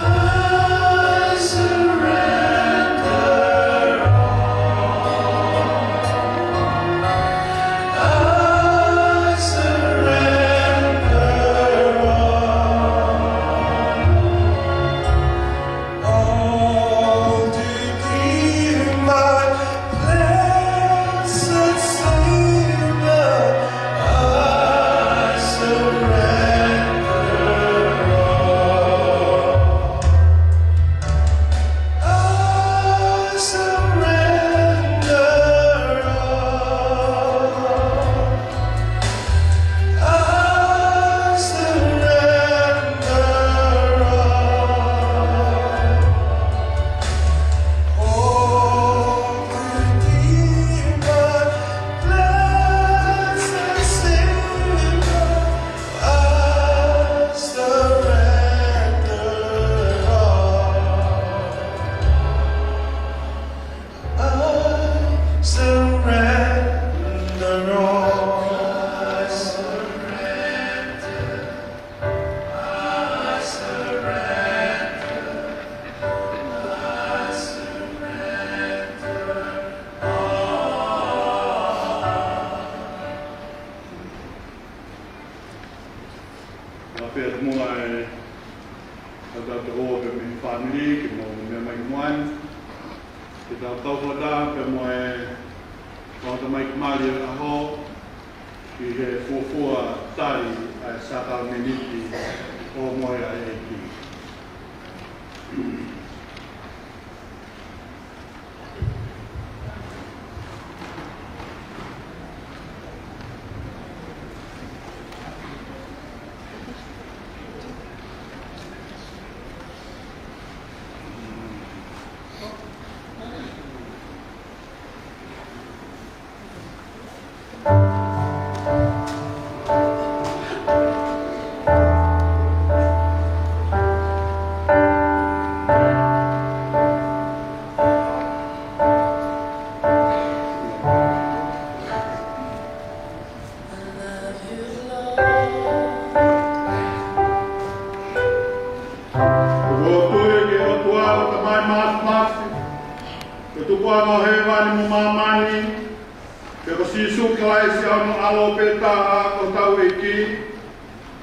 I surrender all. I surrender all. All to thee, my blessed Savior, I surrender all. I surrender all. I surrender all. Oh, Redeemer, blessed Savior, I surrender all. I surrender all. I surrender. I surrender. I surrender all. Pea pea mo e tau tau tau pē mei he fāmili, ke mau meʻa mai ki muʻa ni. Ke tau tau fakataha pē mo e tau tau mai ki mali e ʻaho, ki he fuofua tali ʻa e sākalamēniti ʻo e mohe ʻa e ʻEiki. ʻOku ou tui ki he ʻOtua ko e Tamai Māfimafi, ko e Tupuʻanga ʻo hēvani mo māmani, pea ko Sīsū Kalaisi ʻa hono ʻAlo pē taha ko hotau ʻEiki,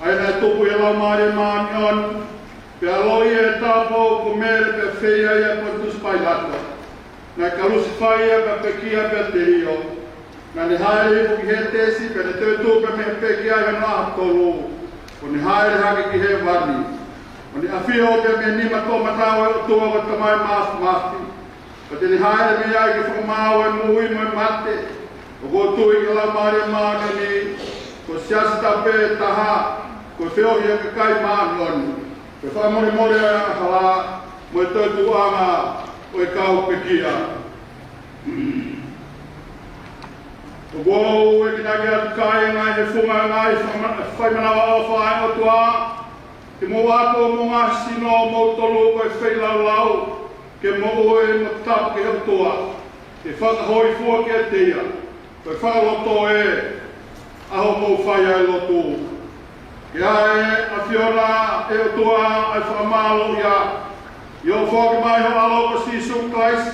ʻa ia naʻe tupu ʻi he Laumālie Māʻoniʻoni, pea ʻaloʻi ʻi he tāupoʻou ko Mele pea feia ʻia Ponitusi Pailato. Naʻe kalusefai ia pea pekia pea telio. Naʻa ne hāʻele hifo ki Hētesi pea ne toetuʻu pē mei he pekia ʻi hono ʻaho tolu. ʻO ne hāʻele hake ki hēvani. ʻO ne ʻafio pē mei he nima toʻomataʻu ʻo e ʻOtua ko e Tamai Māfimafi. Pea te ne hāʻele mei ai ke fakamaau e moʻui mo e mate. ʻOku ou tui ki he Laumālie Māʻoniʻoni, ko e siasi tapu pē taha, ko e feohi ʻa e kakai māʻoniʻoni, ko e fakamolemole ʻo e angahala, mo e toetuʻuʻanga ʻo e kau pekia. ʻOku ou enginaki atu kāinga he funga ngaahi fama-, fai manavaʻofa ʻa e ʻOtua, ke mou ako mo ngaahi sino ʻomoutolu ko e feilaulau, ke moʻui mo tapu ki he ʻOtua, ke fakahōifua kiate ia, ko e fakaloto ē ʻa hoʻomou fai ʻa e lotu. Ke ʻai ʻe he ʻAfiona ʻe ʻOtua ʻa e fakamālō ia, ʻi hoʻo foaki mai ho ʻAlo ko Sīsū Kalaisi,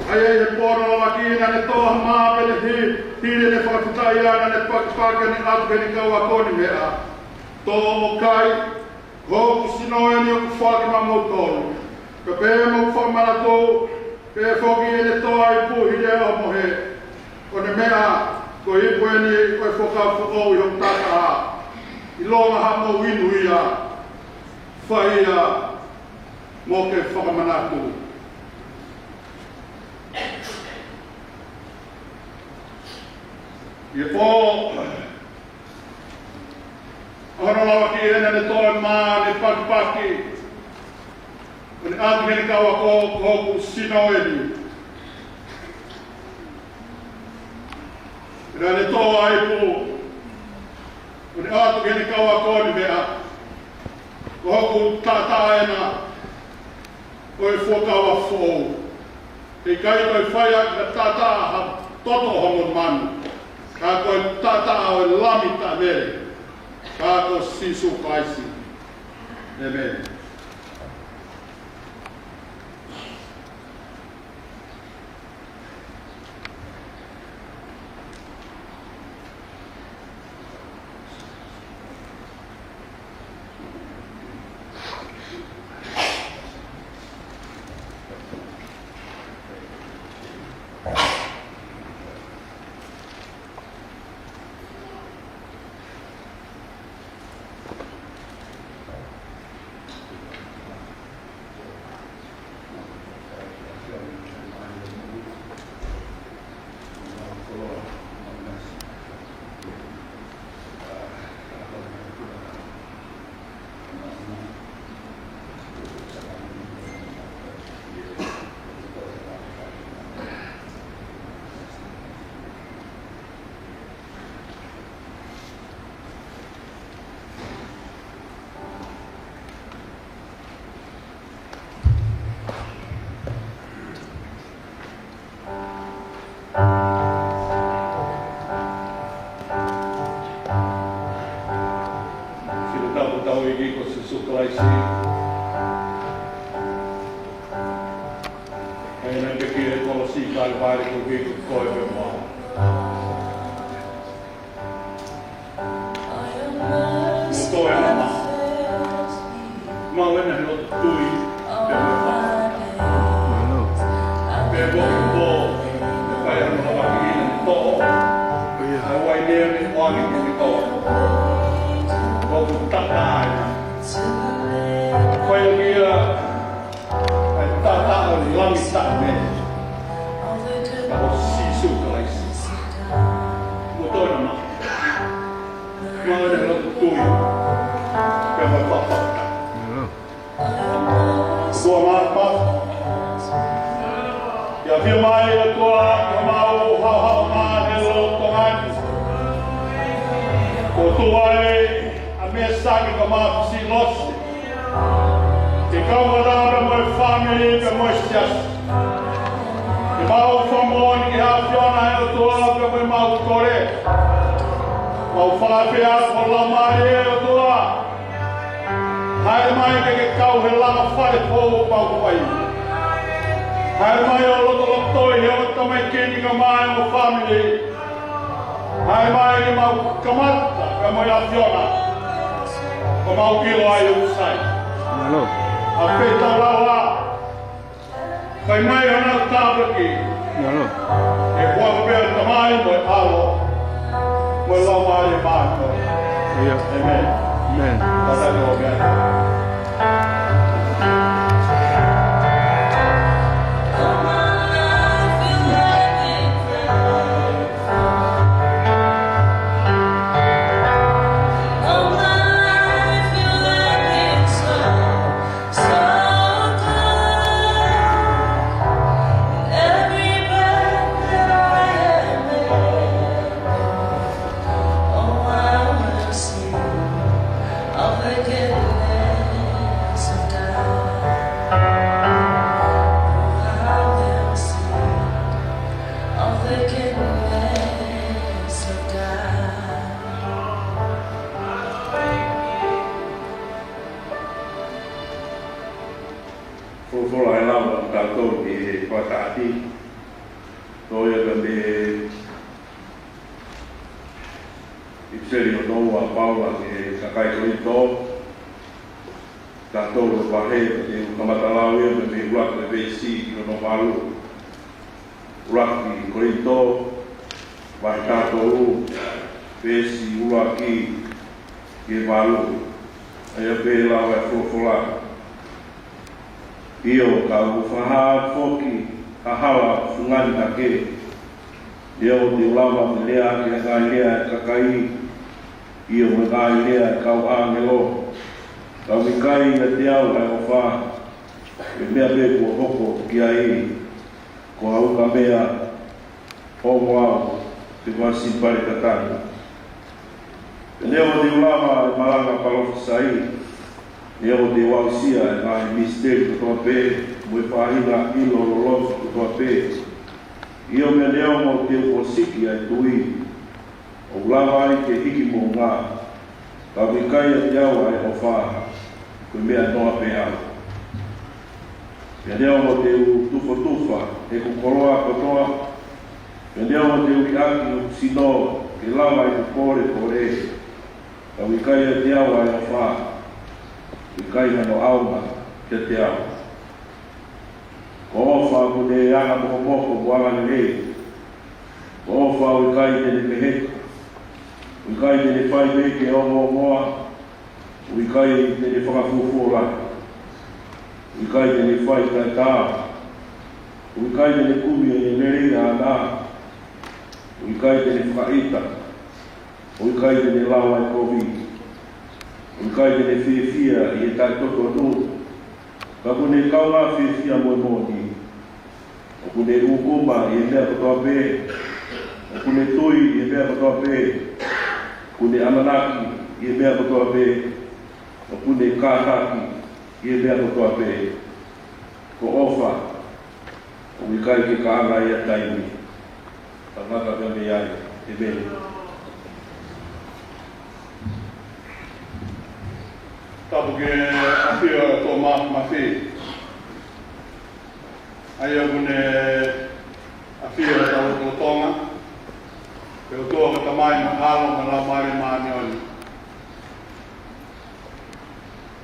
ʻa ia ʻi he pō naʻe lavaki naʻa ne toʻo ha mā pea ne hi-, hili ʻene fakafetaʻi naʻa ne pakipaki ʻo ne ʻatu ki heʻene kau ako ʻeni meʻa. Tō ʻo kai, ko hoku sino ʻeni ʻoku foaki maʻamoutolu. Pea pehē mou fakamanatu, pehē foki ʻene toʻo ʻa e ipu hili ʻa e ʻohomohe, ʻo ne meʻa, ko e ipu ʻeni ʻo e fuakava foʻou ʻi hoku taʻataʻa. ʻIlonga haʻamou inu ia, fai ia mo ke fakamanatu. ʻI he pō ʻa hono lavaki ʻeni naʻa ne toʻo e mā, ne pakipaki, ʻo ne ʻatu ki heʻene kau ako, ko hoku sino ʻeni. Naʻa ne toʻo ʻa e ipu, ʻo ne ʻatu ki heʻene kau ako ʻo ne meʻa, ko hoku taʻataʻa ʻena ʻo e fuakava foʻou. ʻE ʻikai toe fai ʻaki ha taʻataʻa ha toto ʻo ha monumanu, ka ko e taʻataʻa ʻo e Lami taʻemele, ka ko Sīsū Kalaisi. ʻĒmeni. Sila tapu ʻetau ʻEiki ko Sīsū Kalaisi. ʻA ia naʻe pekia ʻi he kolosi ʻi Kalevale koeʻuhi ko koe pea mo au. Toe ʻa e mā. Maʻu ʻena he loto tui, pea mo e fakafetaʻi. Pea ko e pō, ʻe fai ʻa hono lavaki ʻena ne toʻo ʻa e uaine ʻo ne ʻoange ki heʻene kau ako. Ko hoku taʻataʻa ʻena. Ko ia ia, ʻa e taʻataʻa ʻo e Lami taʻemele, ko Sīsū Kalaisi. Mou toe ʻa e mā. Maʻu ʻena he loto tui, pea mo e fakafetaʻi. Sua mā mā. ʻIo, ʻafio mai ʻa e ʻOtua ʻi homau haʻohaʻo mā he lolotonga ni. Ko e tuai ʻa Mēsaki, ko Mafisilosi, ke kau ʻa e ʻOtua pea mo e fāmili pea mo e siasi. Ke mau fakamoʻoni ki he ʻAfiona ʻa e ʻOtua pea mo ʻemau kole. Mau fakafeʻao ki ho Laumālie ʻe ʻOtua. Haere mai ke ke kau he langa fale foʻou ʻoku mau ʻi ai. Haere mai ʻo lotolotoi ʻa e tamaiki ni kae ʻumaʻā ʻenau fāmili. Haere mai ke mau kamata, kae ʻumaʻā e ʻAfiona. Ko mau kilo ai ʻoku sai. Mālō. ʻA e feitau lava. Fai mai ʻa e tāpuaki. Mālō. ʻI he huafa pē ʻo e Tamai mo e ʻAlo mo e Laumālie Māʻoniʻoni. ʻIo. ʻĒmeni. ʻĒmeni. Tātā ʻo meʻa. Ko ia ka me ʻipiseli ʻo Noa Paula ki he kakai Kolinitō, taha tolu vahe, pea te u kamata lau ia mei he ʻuluaki veesi ki hono valu. ʻUluaki Kolinitō, vahe taha tolu, veesi ʻuluaki ki he valu. ʻA ia pehē ʻa e folofola. ʻIo, ka u fakahā foki ha hala fungani hake, neongo te u lava ke lea ʻaki ʻa e ngaahi lea ʻa e kakai, ʻio, mo e ngaahi lea ʻa e kau ʻāngelo, ka ʻoku ʻikai ʻiate au ʻa e ʻofa, ko e meʻa pē kuo hoko ki ai, ko ha ukamea, ongo au, pe ko ha sipale tatau. Pea neongo te u lava ʻa e malanga palōfisai, neongo te u aʻusia ʻa e ngaahi misiteli kotoa pē, mo e faʻahinga ʻilo loloto kotoa pē, ʻio, pea neongo te u ʻosiki ʻa e tui, ʻo u lava ai ke hiki moʻunga, ka ʻoku ʻikai ʻiate au ʻa e ʻofa, ko e meʻa noa pē au. Pea neongo te u tufotufa ʻeku koloa kotoa, pea neongo te u liʻaki hoku sino ke lava ʻeku kolekole, ka ʻoku ʻikai ʻiate au ʻa e ʻofa, ʻoku ʻikai hano ʻaonga kiate au. Ko e ʻofa ʻoku ne angamokomoko mo angalelei. Ko e ʻofa ʻoku ʻikai te ne meheka. ʻOku ʻikai te ne fai pehē ke ongoongoa. ʻOku ʻikai te ne fakafuofuolahi. ʻOku ʻikai te ne fai taʻetaau. ʻOku ʻikai te ne kumi ʻa e lelei ʻaʻana. ʻOku ʻikai te ne fakaʻita. ʻOku ʻikai te ne lau ʻa e kovi. ʻOku ʻikai te ne fiefia ʻi he taʻetotonu. Ka ʻoku ne kaungā fiefia mo e moʻoni. ʻOku ne ʻūkuma ʻi he meʻa kotoa pē. ʻOku ne tui ʻi he meʻa kotoa pē. ʻOku ne ʻamanaki ʻi he meʻa kotoa pē. ʻOku ne kātaki ʻi he meʻa kotoa pē. Ko e ʻofa ʻoku ʻikai ke kaanga ia taimi. Tangata pea mei ai. ʻĒmeni. Tapu ki he ʻafio ʻa e ʻOtua Māfimafi. ʻA ia ʻoku ne ʻafio ʻi hotau lotolotonga. Ko e ʻOtua ko e Tamai mo e ʻAlo mo e Laumālie Māʻoniʻoni.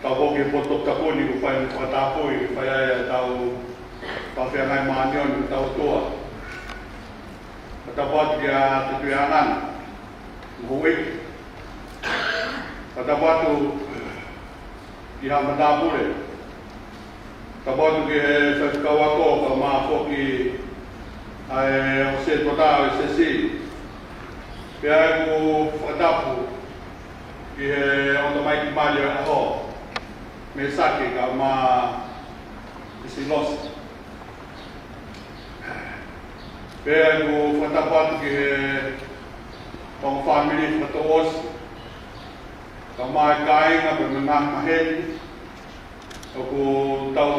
Tau foki he potu tapu ni kuo fai mo e fakatapu ʻi he fai ai ʻa e tau pāfeangai māʻoniʻoni mo hotau ʻOtua. Fakatapu atu kia Tetuianana mo Houʻeiki. Fakatapu atu ki Haʻa Matāpule. Tapu atu ki he faifekau ako kae ʻumaʻā foki ʻa e ʻofiseli ʻo e siasi. Pea ʻoku ou fakatapu ki he ʻOtua mai ki mali ʻo e ʻaho, Mēsake kae ʻumaʻā Pisilose. Pea ʻoku ou fakatapu atu ki he kau fāmili fakatouʻosi, kae ʻumaʻā e kāinga pea mo e ngaahi maheni ʻoku tau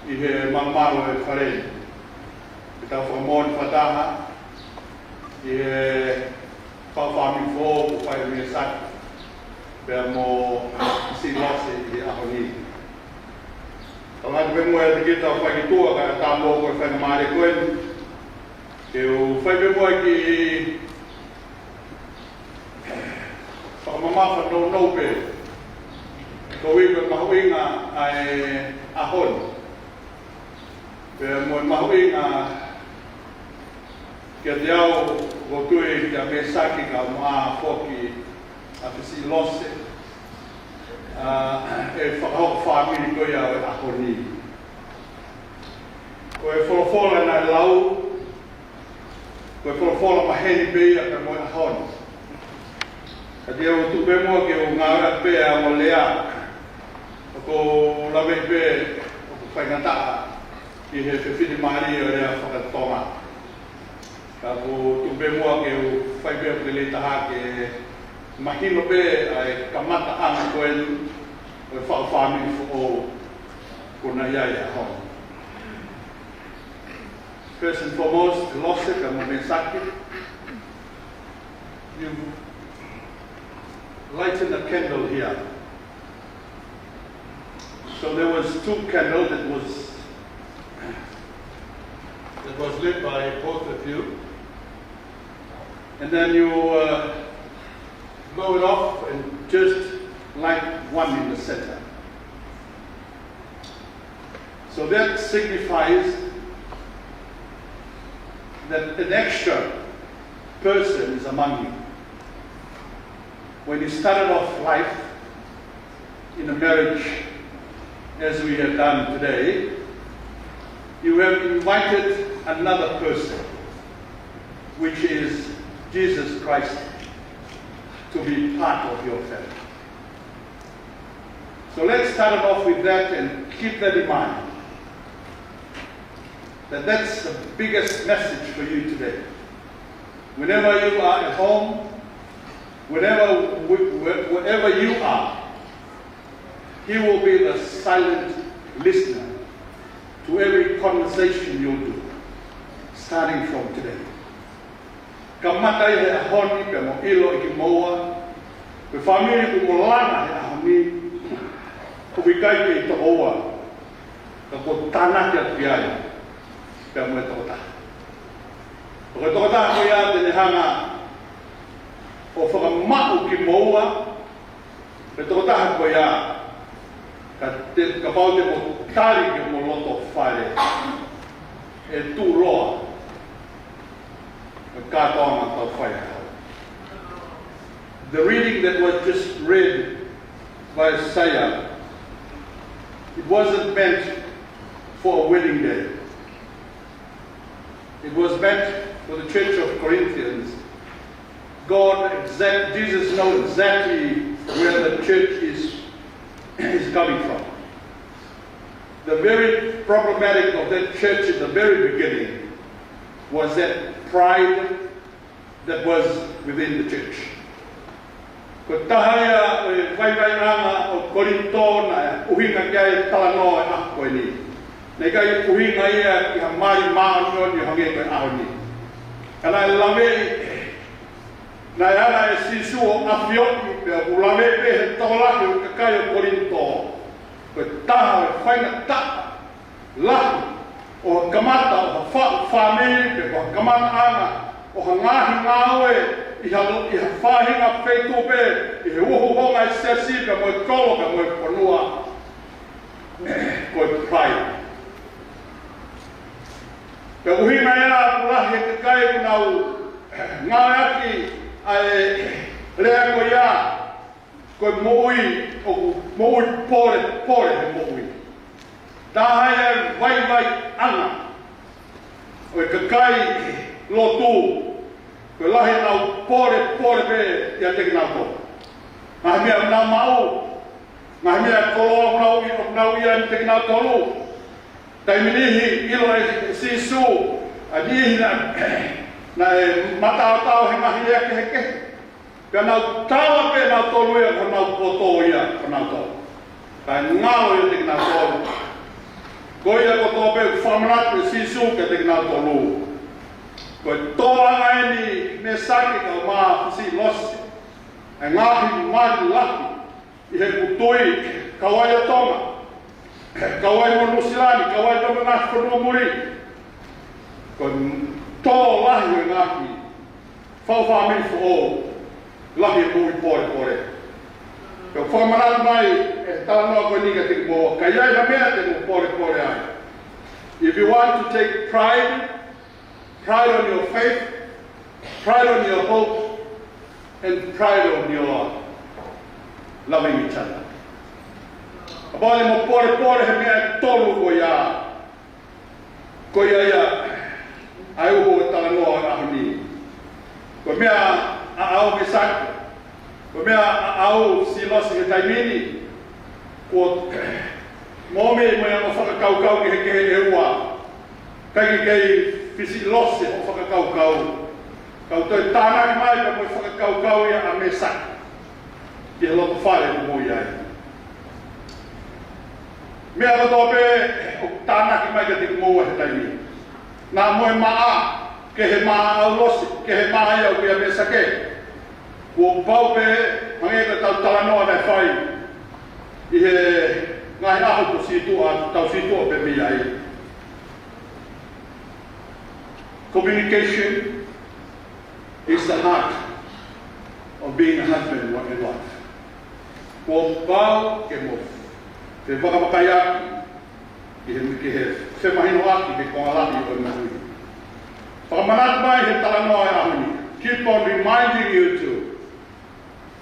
ʻi he malumalu ʻo e fale ni. Ke tau fakamoʻoni fakataha ʻi he kau fāmili foʻou kuo fai ʻe Mēsake pea mo Pisilose ʻi he ʻaho ni. Tau ngāue pē muʻa ʻiate kitautolu fai ki tuʻa kae ʻatā muʻa ko e faingamālie ko eni ke u fai pē muʻa e kiʻi fakamamafa nounou pē. Ko e ʻuhi ko e mahuʻinga ʻa e ʻaho ni. Pea mo e mahuʻinga kiate au, ʻoku ou tui kia Mēsake kae ʻumaʻā foki ʻa Pisilose, ʻa e fakahoko fāmili ko ia ʻo e ʻaho ni. Ko e folofola naʻe lau, ko e folofola maheni pē ia pea mo e ʻaho ni. Ka te u tuku pē muʻa ke u ngāueʻaki pē ʻa e ongo lea ʻoku ou laveʻi pē ʻoku faingataʻa ʻi he finemālie ʻo e lea faka-Tonga. Ka ʻoku ou tuku pē muʻa ke u fai pē ʻeku lelei taha ke mahino pē ʻa e kamataʻanga ko eni ʻo e faʻu fāmili foʻou kuo na ʻi ai he ʻaho ni. First and foremost, Lose kae ʻumaʻā Mēsake, you've lighted a candle here. So there was two candles that was It was led by both of you. And then you uh, blow it off and just light one in the center. So that signifies that an extra person is among you. When you started off life in a marriage, as we have done today, you have invited another person, which is Jesus Christ, to be part of your family. So let's start it off with that and keep that in mind. That that's the biggest message for you today. Whenever you are at home, whenever, wh- wh- wherever you are, he will be the silent listener to every conversation you do, starting from today. Kamata ʻi he ʻaho ni pea mo ʻilo ʻe kimoua, ko e fāmili kuo mo langa he ʻaho ni, ʻoku ʻikai ke ʻi tokoua, ka kuo tānaki atu ki ai pea mo e tokotaha. Ko e tokotaha ko ia te ne hanga ʻo fakamaʻu kimoua, ko e tokotaha ko ia, ka te, kapau te mo tali ki homo loto fale, ʻe tuʻuloa e kātoanga ʻoku tau fai ai. The reading that was just read by Isaiah, it wasn't meant for a wedding day. It was meant for the Church of Corinthians. God exact, Jesus knows exactly where the church is, is coming from. The very problematic of that church in the very beginning was that pride that was within the church. Ko e taha ia ʻo e vaivaiʻanga ʻo Kolinitō naʻe ʻuhinga ki ai e talanoa ʻo e ʻaho ko eni. Naʻe ʻikai ʻuhinga ia ki ha mali māʻoniʻoni ʻo hangē ko e ʻaho ni. Ka naʻe laveʻi, naʻe ala ʻe Sīsū ʻo ʻafioʻi pea ʻoku laveʻi pē he tokolahi ʻo e kakai ʻo Kolinitō. Ko e taha ʻo e faingataʻa lahi ʻo e kamata ʻo ha fa-, fāmili pe ko e kamataʻanga ʻo ha ngaahi ngāue ʻi ha, ʻi ha faʻahinga feituʻu pē ʻi he uhouhonga ʻo e siasi pea mo e kolo pea mo e fonua, ko e pride. Pea ʻuhinga ia ʻoku lahi e kakai ʻoku nau ngāueʻaki ʻa e lea ko ia, ko e moʻui, ʻoku moʻui polepole he moʻui. Taha ia e vaivaiʻanga ʻo e kakai lotu, ko e lahi ʻenau polepole pē ʻiate kinautolu. Ngaahi meʻa ʻoku nau maʻu, ngaahi meʻa koloa ʻoku nau ʻi, ʻoku nau ʻi ai ʻiate kinautolu. Taimi niʻihi ʻilo ʻe Sīsū ʻa e niʻihi naʻe, naʻe mataotao he ngaahi lea kehekehe. Pea nau tala pē nautolu ia ko honau poto ia ko nautolu. Kae ngalo ia ʻiate kinautolu. Ko ia kotoa pē ʻoku fakamanatu ʻe Sīsū kiate kinautolu. Ko e tōʻanga eni Mēsake kae ʻumaʻā Fisiʻilosi, ʻa e ngaahi mali lahi ʻi heʻeku tui, kau ai ʻa Tonga, kau ai mo Nuʻusila ni, kau ai mo e ngaahi fonua muli. Ko e tō lahi ʻo e ngaahi fau fāmili foʻou, lahi e moʻui polepole. Pea ʻoku fakamanatu mai ʻe he talanoa ko eni kiate kimoua, ka ʻi ai ha meʻa te mo polepole ai. If you want to take pride, pride on your faith, pride on your hope, and pride on your loving each other. Kapau te mo polepole he meʻa ʻe tolu ko ia, ko ia ia ʻa e uho ʻo e talanoa ʻo e ʻaho ni. Ko e meʻa ʻaʻau Mēsake, ko e meʻa ʻaʻau Fisiʻilosi he taimi ni, kuo mou meʻa mo e ongo fakakaukau kehekehe ʻe ua. ʻIkai ke kei Fisiʻilosi hoʻo fakakaukau. Ka u toe tānaki mai pea mo e fakakaukau ia ʻa Mēsake ki he loto fale ʻoku mou ʻi ai. Meʻa kotoa pē ʻoku tānaki mai kiate kimoua he taimi ni. Naʻa mo e maʻa, kehe maʻa ʻaʻau Losi, kehe maʻa ia ʻoku ʻia Mēsake. Kuo pau pē, hangē ko ʻetau talanoa naʻe fai ʻi he ngaahi ʻaho kuo sītuʻa, tau sītuʻa pē mei ai. Communication is the heart of being a husband and wife. Kuo pau ke mou fevakavakaiʻaki ki he, ki he femahinoʻaki he konga lahi ʻo e moʻui. Fakamanatu mai he talanoa ʻo e ʻaho ni. Keep on reminding you to,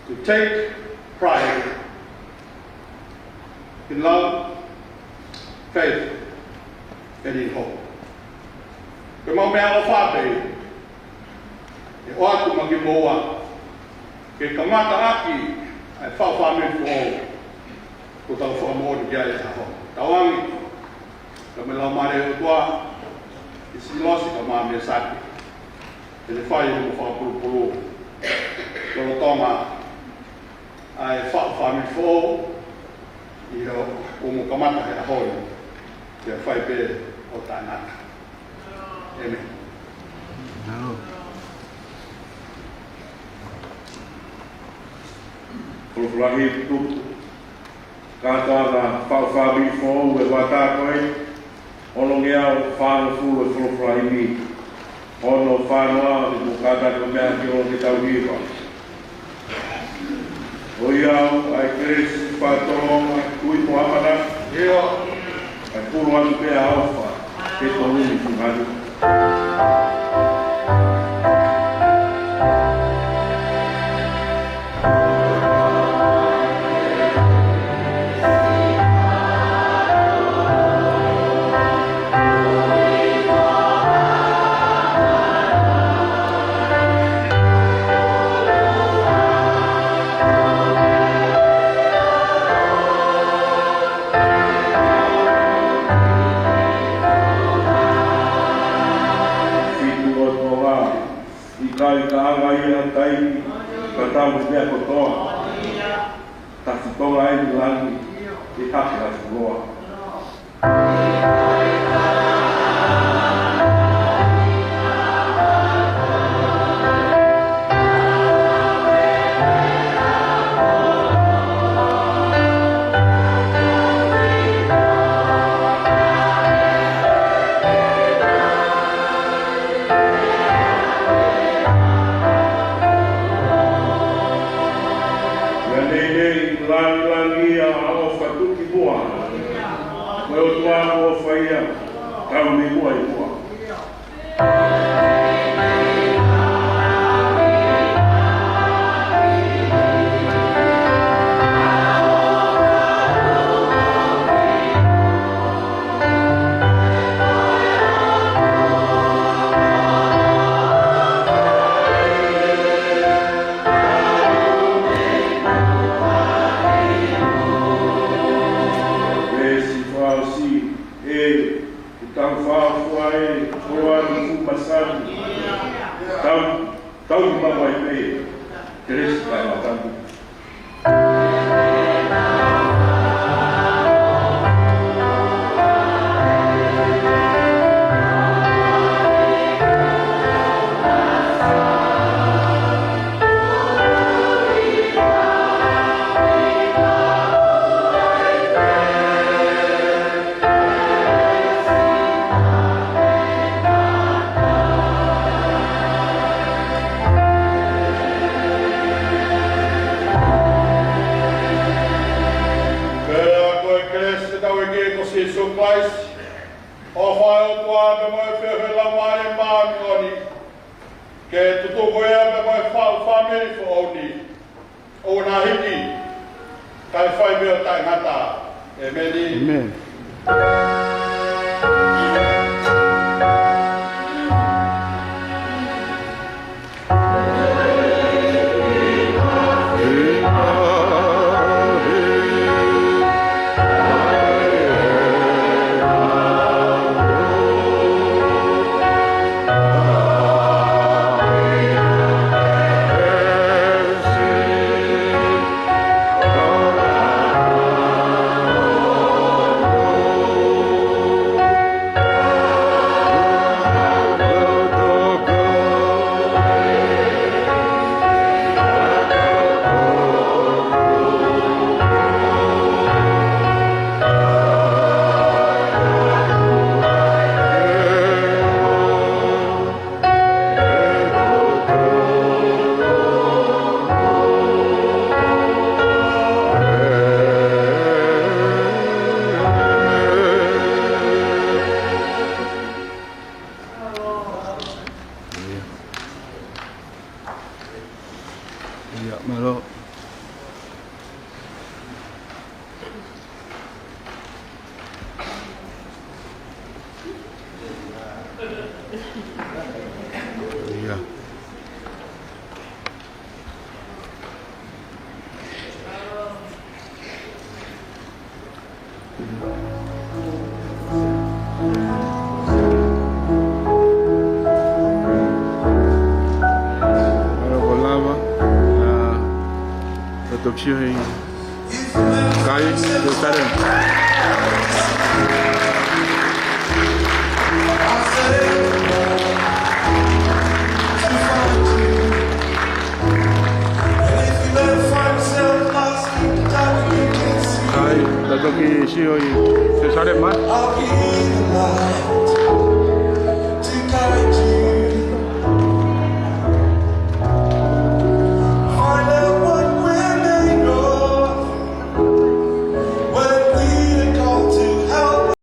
to take pride in love, faith, and in hope. Ko ʻemau meʻaʻofa pē ʻe ʻoatu maʻa kimoua ke kamata ʻaki ʻa e faʻu fāmili foʻou kuo tau fakamoʻoni ki ai he ʻaho ni. Tauange, ka me lau mare o tua, ʻi Silosi ka mā me saki. Te ne fai mo fakapulupulu lolotonga ʻa e faʻu fāmili foʻou ʻi hoʻo, kuo mo kamata he ʻaho ni, ke fai pē ʻo taʻengata. ʻĒmeni. Folofola ʻa e ʻEiki. Kātoanga faʻu fāmili foʻou ʻe vātākoi, ono ngeau fāngofulu ʻe folofola ʻa e ʻEiki. Ono fāngofulu ʻe mo kātaki meʻa ki ʻolunga ke tau hiva. ʻOiauē, ʻa e kelesi, fatongia, tui mo ʻamanaki. ʻIo. ʻA e pulu atu pē ʻa e ʻofa, ke tonu ni fungani. Fitu ʻo Tonga, ʻikai ka anga ia ha taimi, ka tau meʻa kotoa. Tasi Tonga ʻi langi, ʻi hake ha fuloa. Ia nei nei, langilangi ia ʻa e ʻofa tuki muʻa. Ko e ʻOtua ʻoku ʻofa ia, tau nei muʻa ʻi muʻa. Veesi fāsi, ʻe, ʻe tau fāfua ē, ʻo ʻalu fu masani. Tau, tau ki mamae pē, kelesi kae matani. Pea ko e kelesi ʻa hotau ʻEiki ko Sīsū Kalaisi, ʻofa ʻa e ʻOtua pea mo e feohi ʻa e Laumālie Māʻoniʻoni, ke tutuku ia pea mo e faʻu fāmili foʻou ni, ʻo na hiki, kae fai pē ʻo taʻengata. ʻĒmeni. ʻĒmeni. ʻIa, mālō. ʻIa. Mālō ʻaupito. ʻA, ʻo tau sio heni. Kai, Jerusalem. Kai, tau toki sio ʻi Jerusalem, ē?